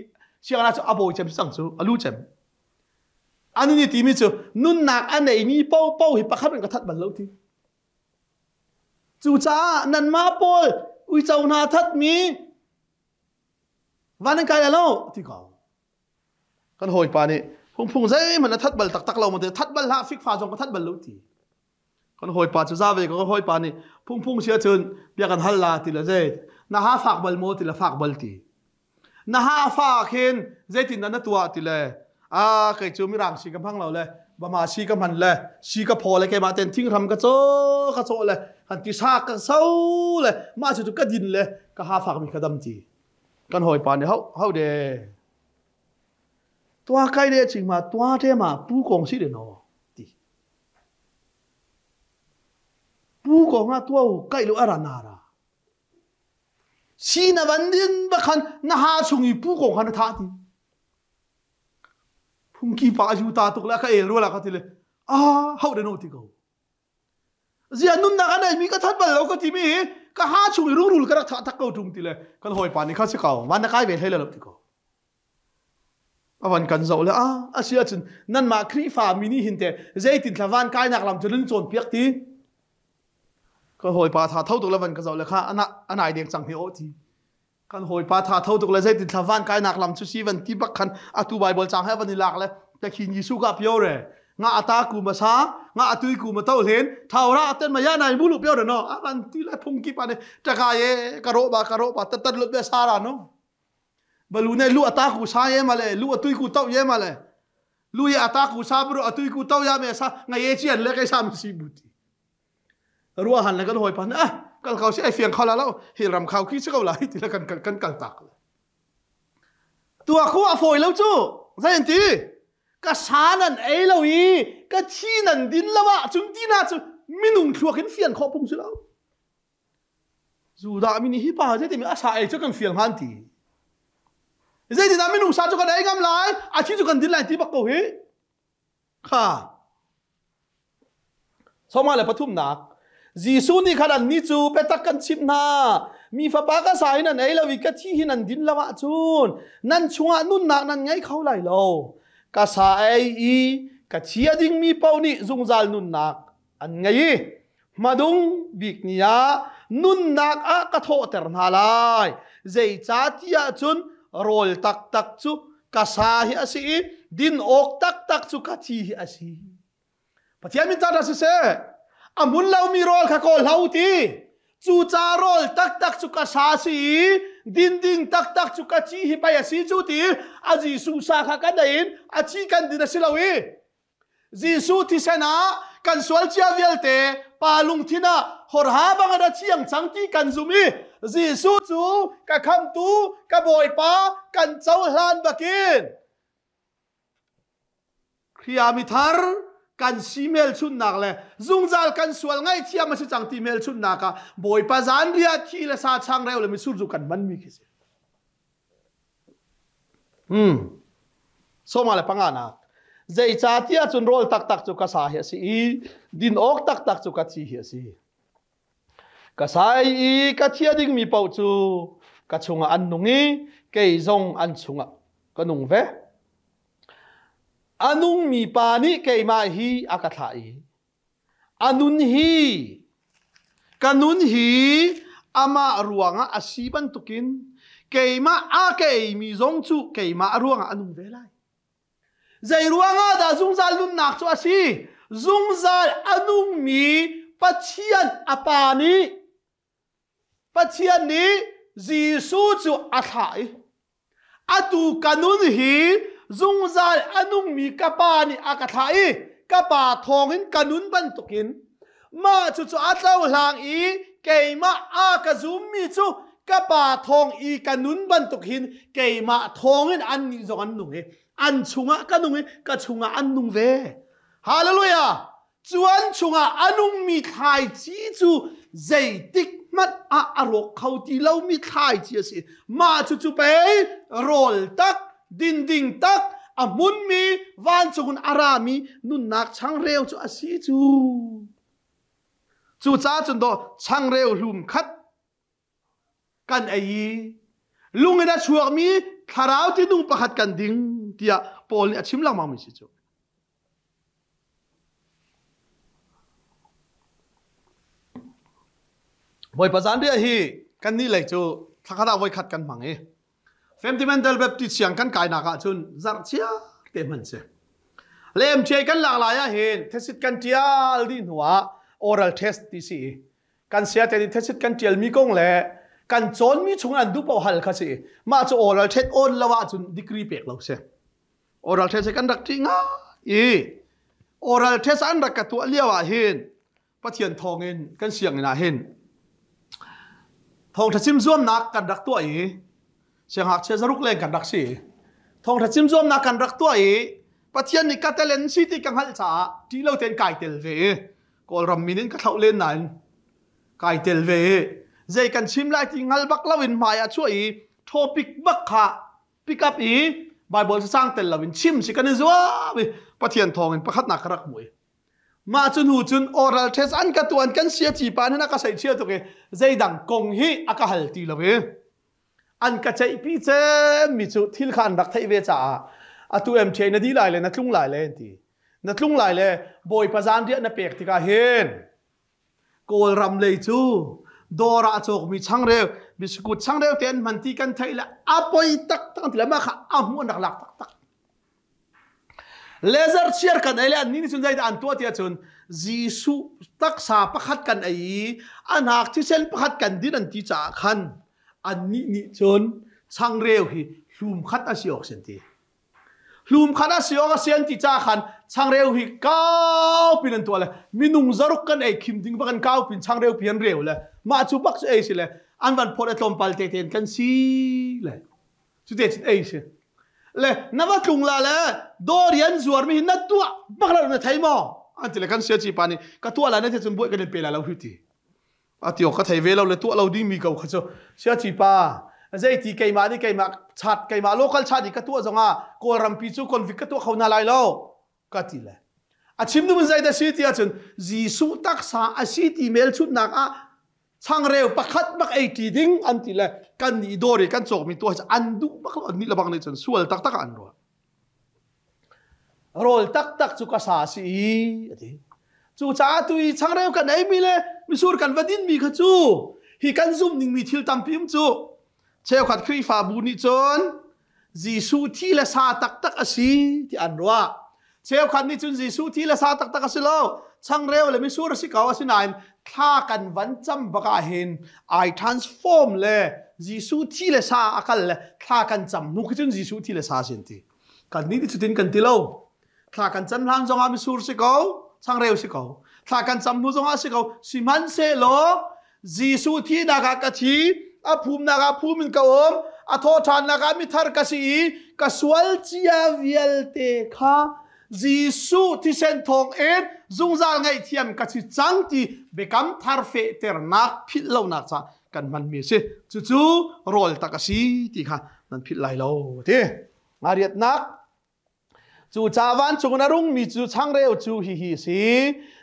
Speaker 1: sianginn cu a bawi cem cang cu a lu cem ani nih timi cu nunnak a neimi paohpaoh hi pakhat in ka that bal lo ti Cucaah nanmah pawl uico hna thatmi van in kai lo ti ko. Kan hawipa nih phungphung zeihmanh a that bal taktak lo maw that bal hlah fikfa zong ka that bal lo ti. Kan hawipa cu za ve ko kan hawipa nih phungphung si ahcun bia kan hal la ti le zei na ha fak bal maw ti le fak bal ti. Na ha fa khin zeitin dah na tuah ti le a kei cu mirang si ka hmang lo le bama si ka hman le si ka phaw le keimah ten thinghram ka caw ka cawh le han ti sa ka so le mah cu ka din le ka ha fak mi ka dam ti kan hawipa nih hau hau de tua kai de ching ma tua te ma pu kong si de no ti pu kong a tua kai lo ara na ra Si na van din bak khan na ha chung i pu ko kha na thah ti. Phungki pa a ju ta tuk le ka el rua la ka ti le ah hau de no ti ko. Zia nunnak a nei mi ka that bal lo ka ti mi hi ka ha chung i rungrul ka rak thah tak ko tung ti le kan hawipa nih kha si ko van na kai ve hlei le lo ti ko. Avan kan zoh le ah asi ahcun nanmah Khrihfa mi nih hin te zeitin thla van kainak lam cu nan cawnpiak ti Ka hawipa tha tho tuk le van ka zoh le kha a nai deng cang hi aw ti. Kan hawipa tha tho tuk le zeitin thla van kainak lam cu si van ti bak khan atu Bible cang he van i lak le takhin Jesuh ka pio re nga ata ku ma sa nga atui ku ma to hlen thaura aten ma ya nai mulu pio re no a van ti le phung ki pa ne taka ye ka ro ba ka ro ba tat tat lot be sara no balu ne lu ata ku sa ye ma le lu atui ku to ye ma le lu ye ata ku sa bro atui ku to ya me sa nga ye chian le kai sa mi si buti Ruahan le kan hawipa nih ah kal ko si ai fiang kho la lo hi ram khau khi si ko lai ti le kan kan kan kal tak le. Tua khu a fawi lo cu zei an ti ka sa nan ei lo i ka thi nan din lo ah cun ti na cu minung thluak in fian khawh pung si lo. Judah mi nih hi pa zei timi a sa ei cu kan fiang han ti. Zeitindah minung sa cu kan ei ngam lai a thi cu kan din lai ti bak ko hi. Kha Sawma le pathumnak Jesuh nih khan annih cu biatak kan chimh hna mi fapa ka sa in an ei lo i ka thi hi nan din lo ahcun nan chungah nunnak nan ngei kho lai lo ka sa ei i Ka chia dingmi paoh nih zungzal nunnak an ngei i hmadung bik ni ah nunnak ah ka thawhter hna lai. Zeicahtiah cun rawl taktak cu ka sa hi a si i din awk taktak cu ka thi hi a si. Pathian min dah siseh, a hmun lomi rawl kha kawl hlah u ti. Cu ca rawl taktak cu ka sa si i din ding taktak cu ka ci hi pei a si cu ti a Jesuh sa kha kan ei in a ci kan din a si lo i Jesuh thisen ah kan sual cia vialte pa lungthin ah horha bang a chiang cang ti kan zum i Jesuh cu ka khamtu ka bawipa kan cohlan bakin Khrih mithar kan si hmelchunhnak le zungzal kan sual ngaihthiam a si cang ti hmelchunhnak ah Bawipa zanriah thi le sa changreu le mitsur zu kan hmanmi khi si. Hmm. Soma le panga nak. Zeicahtiah cun rawl taktak cu ka sa hi a si i din awk taktak cu ka thi hi a si. Ka sai i ka thia dingmi paoh cu ka chungah an nung i kei zong an chungah ka nung ve. A nungmi pa nih keimah hi a ka thlah i a nun hi ka nun hi amah ruangah a si bantukin keimah a ka eimi zong cu keimah ruangah a nung ve lai. Zei ruangah dah zungzal nunnak cu a si? Zungzal a nungmi Pathian a Pa nih Pathian nih Jesuh cu a thlah i atu ka nun hi zungzal a nungmi ka Pa nih a ka thlah i ka Pa thawngin ka nun bantukin mah cucu a tlohlang i keimah a ka zummi cu ka Pa thawng i ka nun bantuk hin keimah thawngin annih zong an nung i an chungah ka nung i ka chungah an nung ve. Hallelujah! Cu an chungah a nungmi thlaici cu zeitik hmanh ah a rawk kho ti lomi thlaici a si. Mah cucu pei rawl tak, dinding tak, a hmunmi vancung in a rami nunnak changreu cu a si cu. Cucaah cun daw changreu hlum khat kan ei i lung in a chuakmi thlarau tinung pakhat kan ding tiah Paul nih a chim lengmang mi si cu. Bawipa zanriah hi kan nih lei cu thlakhat ah voikhat kan hmang i Fundamental Baptist siang kan kainak ah cun zarh chia te hman si. Le MTA kan lak lai ah hin thesit kan tial dih hnu ah oral test ti si i kan sia te nih thesit kan tial mi kong le kan cawn mi chung an duh paoh hal kha si mah cu oral test on lo ah cun degree pek lo si. Oral test kan rak ṭih ngai i oral test an rak ka tuah lio ah hin Pathian thawngin kan sianginn ah hin thawngṭha chim zuamnak kan rak tuah i siangngakchia zaruk leng kan rak si. Thawngṭha chim zuamnak kan rak tuah i Pathian nih ka tel in si ti ka hngalh caah ṭih lo tein kai tel ve i Kawlram min in ka thlauh len nain kai tel ve i zei kan chim lai ti hngal bak loin hmai ah chuah i topic bak kha pick up i Bible cacang tel loin chim si kan i zuam i Pathian thawngin pakhatnak ka rak hmu i mah cu hnu cun oral test an ka tuan kan sia ci pa nan a ka sei chia tuk i zeidang kong hi a ka hal ti lo i an ka ceihpi cem mi cu thil kha an rak theih ve caah atu MTA na di lai le na tlung lai le an ti na tlung lai le bawipa zanriah na pek tikah hin Kawlram lei cu dawr ah a cawkmi changreu biskut changreu te an hman ti kan theih le a poi taktak an ti le mah kha a hmuh an rak lak taktak Lezer chiar kan ei le an nih cun zeidah an tuah ti ahcun Jesuh taksa pakhat kan ei i a hnak thisen pakhat kan din an ti caah khan annih nih cun changreu hi hlum khat a si awk sin ti. Hlum khat a si awk a si an ti caah khan changreu hi kau pin an tuah le minung zaruk kan ei khim ding bak an kau pin changreu pi an reu le mah cu bak cu ei si le an van phawt a tlawmpal te tein kan si le cu te cun ei si le na va tlung la le dawrian zuar mi hi na tuah bak lo na thei maw an ti le kan sia ci pa nih ka tuah la na te cun buai kan in pe la lo hi ti a ti ka thei ve lo le tuah lo ding mi ko kha cu sia ci pa zeiti keimah nih keimah chat keimah local chat i ka tuah zongah kawlrampi cu convict ka tuah kho hna lai lo ka ti le a chim duh zei dah si ti ahcun Jesuh taksa a si ti hmelchunhnak ah changreu pakhat bak ei ṭi ding an ti le kan nih dawr i kan cawkmi tuah an duh bak lo an nih lebang nih cun sual taktak ah an ruah. Rawl taktak cu ka sa a si i a ti. Cucaah tu i changreu kan eimi le misur kan va dinmi kha cu hi kan zumh ningmi thil tampi um cu. Cheukhat Khrihfabu nih cun Jesuh thi le sa taktak a si ti an ruah. Cheukhat nih cun Jesuh thi le sa taktak a si lo, changreu le misur a si ko. Asinain thla kan van cam bak ah hin ai transform le Jesuh thi le sa a kal le thla kan cam hnu khi cun Jesuh thi le sa sin ti. Kan nih cutin kan ti lo. Thla kan cam hlan zongah misur si ko, changreu si ko. Thla kan cam hnu zongah si ko. Sihmanhsehlaw Jesuh thihnak ah ka thi, a phumnak ah phum in ka um, a thawhṭhannak ah mithar ka si i ka sual cia vialte kha Jesuh thisen thawng in zungzal ngaihthiam ka si cang ti biakam thar fehternak philh lonak caah kan hmanmi a si. Cucu rawl tak a si ti kha nan philh lai lo ti. Ngariatnak. Cu ca vancung in a rungmi cu changreu cu hihi a si.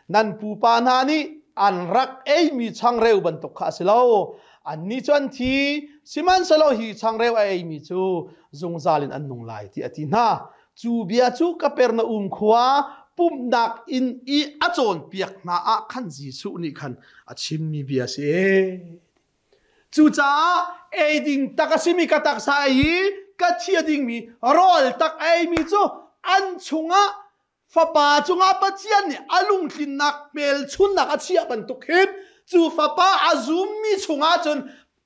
Speaker 1: Nan pupa hna nih an rak eimi changreu bantuk kha a si lo. Annih cu an thi, sihmanhsehlaw hi changreu a eimi cu zungzal in an nung lai ti a ti hna. Cu bia cu Kapernaum khua pumhnak inn i a cawnpiak hna ah khan Jesuh nih khan a chimmi bia a si. Cucaah ei ding tak a simi ka taksa ei i ka thi a dingmi rawl tak a eimi cu an chungah fapa cungah Pathian nih a lungtlinnak hmelchunnak a chiah bantuk hin cu fapa a zummi chungah cun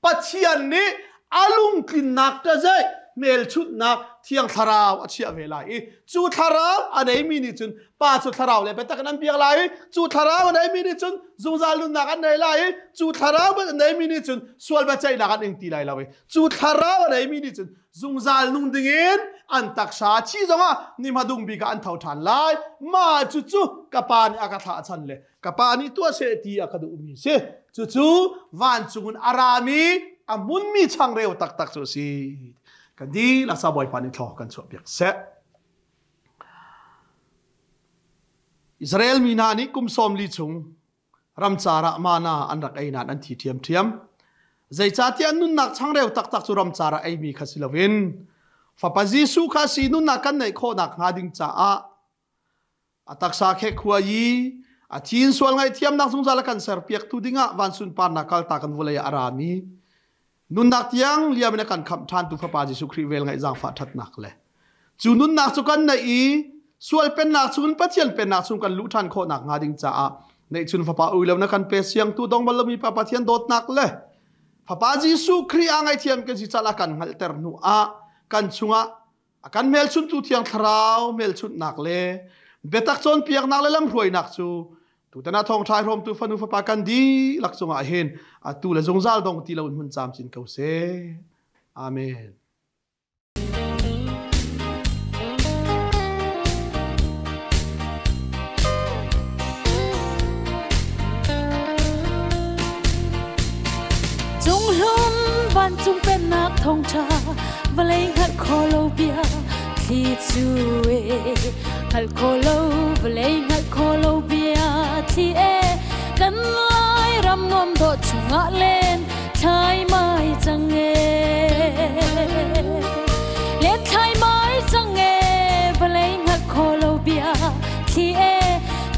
Speaker 1: Pathian nih a lungtlinnak ṭazei hmelchunhnak Thiang Thlarau a chiah ve lai i cu Thlarau a neimi nih cun Pa cu Thlarau le biatak in an biak lai i cu Thlarau a neimi nih cun zungzal nunnak an nei lai i cu Thlarau a neimi nih cun sual biaceihnak an ing ti lai lo i cu Thlarau a neimi nih cun zungzal nung dingin an taksa thi zongah ni hmadung bik ah an tho ṭhan lai. Mah cucu ka Pa nih a ka thlah chan le ka pa nih tuah seh ti a ka duhmi si. Cucu vancung in a rami a hmunmi changreu taktak cu a si. Kan dihlak sa Bawipa nih thlaw kan chuah piak seh. Israel mi hna nih kum 40 chung ramcar ah mana an rak ei nain an thi ṭhiamṭhiam. Zeicahtiah nunnak changreu taktak cu ramcar ah eimi kha si loin Fapa Jesuh kha si nunnak kan neih khawhnak hnga ding caah A taksa khek khua i a thi in sual ngaihthiamnak zungzal a kan serpiaktu dingah van sunparnak kalta kan vawlei ah a rami nunnak tiang liam in a kan khamh ṭhantu Fapa Jesuh Khrih vel ngaih zaangfah ṭhatnak le cu nunnak cu kan neih i sual pennak chungin Pathian pennak chung kan luh ṭhan khawhnak hnga ding caah neihchun Fapa ui lo na kan pe siangtu dong bal lomi Pa Pathian dawtnak le Fapa Jesuh Khrih ah ngaihthiam kan si cal a kan hngalhter hnu ah kan chungah A kan hmelchunhtu Thiang Thlarau hmelchunhnak le biatak cawnpiaknak le lamhruainak cu tutan ah thawngṭha hrawmtu fanu fapa kan dihlak cungah hin atu le zungzal dong ti loin hmun camcin ko seh. Amen.
Speaker 2: Cunghlum vancung pennak thawngṭha vawlei hngalh kho lo bia thli cu e hngalh kho lo vawlei hngalh kho lo bia thli e kan lai ram nuam dawh chungah len thlai mai cang e len thlai mai cang e vawlei hngalh kho lo bia thli e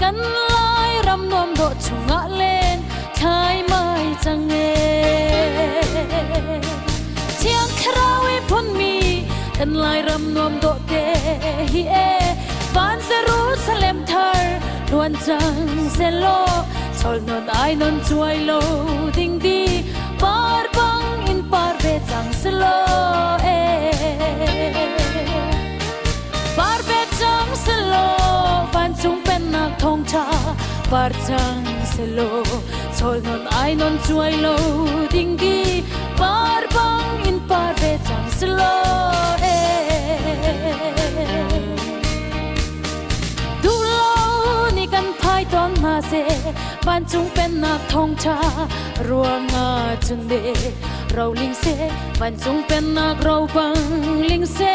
Speaker 2: kan lai ram nuam dawh chungah len thlai mai cang e Thiang Thlarau i phunmi kan Lairam nuam dawh te hi e van Jerusalem thar luan cang selaw chol non ai non chuai lo ding di par bang in par ve cang selaw e par ve cang selaw vancung pennak thawngtha par cang selaw chol non ai non chuai lo ding di par bang in par ve cang selaw e duh lo ni kan phai ton hna se vancung pennak thawngtha ruangah cun de ro ling se vancung pennak ro bang ling se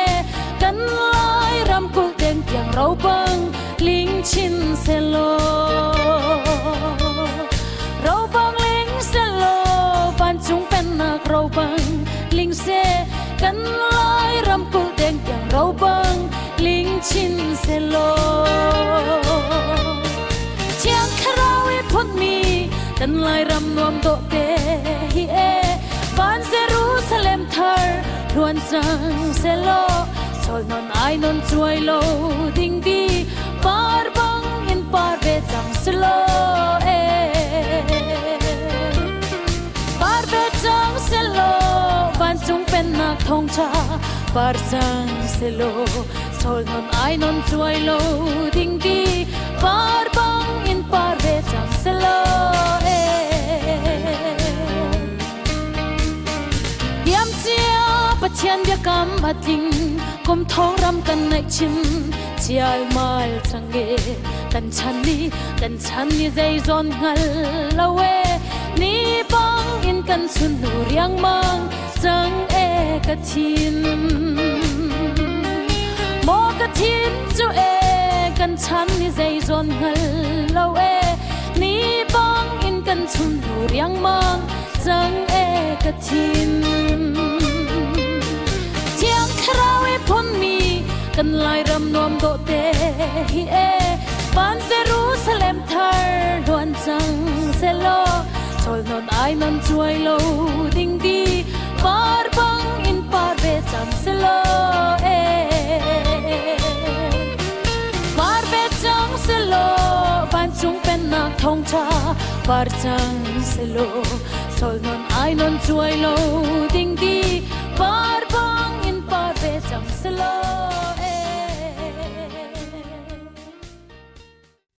Speaker 2: kan lai ram kul ten tiang ro bang ling chin se lo ro bang ling se lo vancung pennak ro bang ling se kan lai ram kul ten tiang ro bang ling. chinchin selaw. Thiang Thlarau i phunmi kan Lairam nuam dawh te hi e, van Jerusalem thar luan cang selaw, chol non ai non chuai lo ding di par bang in par ve cang selaw e. Par ve cang selaw, vancung pennak thawngṭha par cang selaw, chol non ai non chuai lo ding di par bang in par ve cang selaw e. Diam cia Pathian biakam a tling, kum thong ram kan naih chin chial mal cang e. Kan chan ni, kan chan ni zeizon hngal lo e, ni bang in kan chun nu riangmang cang e. Ka thin maw ka thin cu e, kan chan ni zeizon hngal lo e, ni bang in kan chun nu riangmang cang e. Ka thin Thiang Thlarau i phunmi kan Lairam nuam dawh te hi e, van Jerusalem thar luan cang selaw, chol non ai non chuai lo ding di par bang in par ve cang selaw e. Par ve cang selaw, vancung pennak thawngṭha par cang selaw, chol non ai non chuai lo ding di par bang in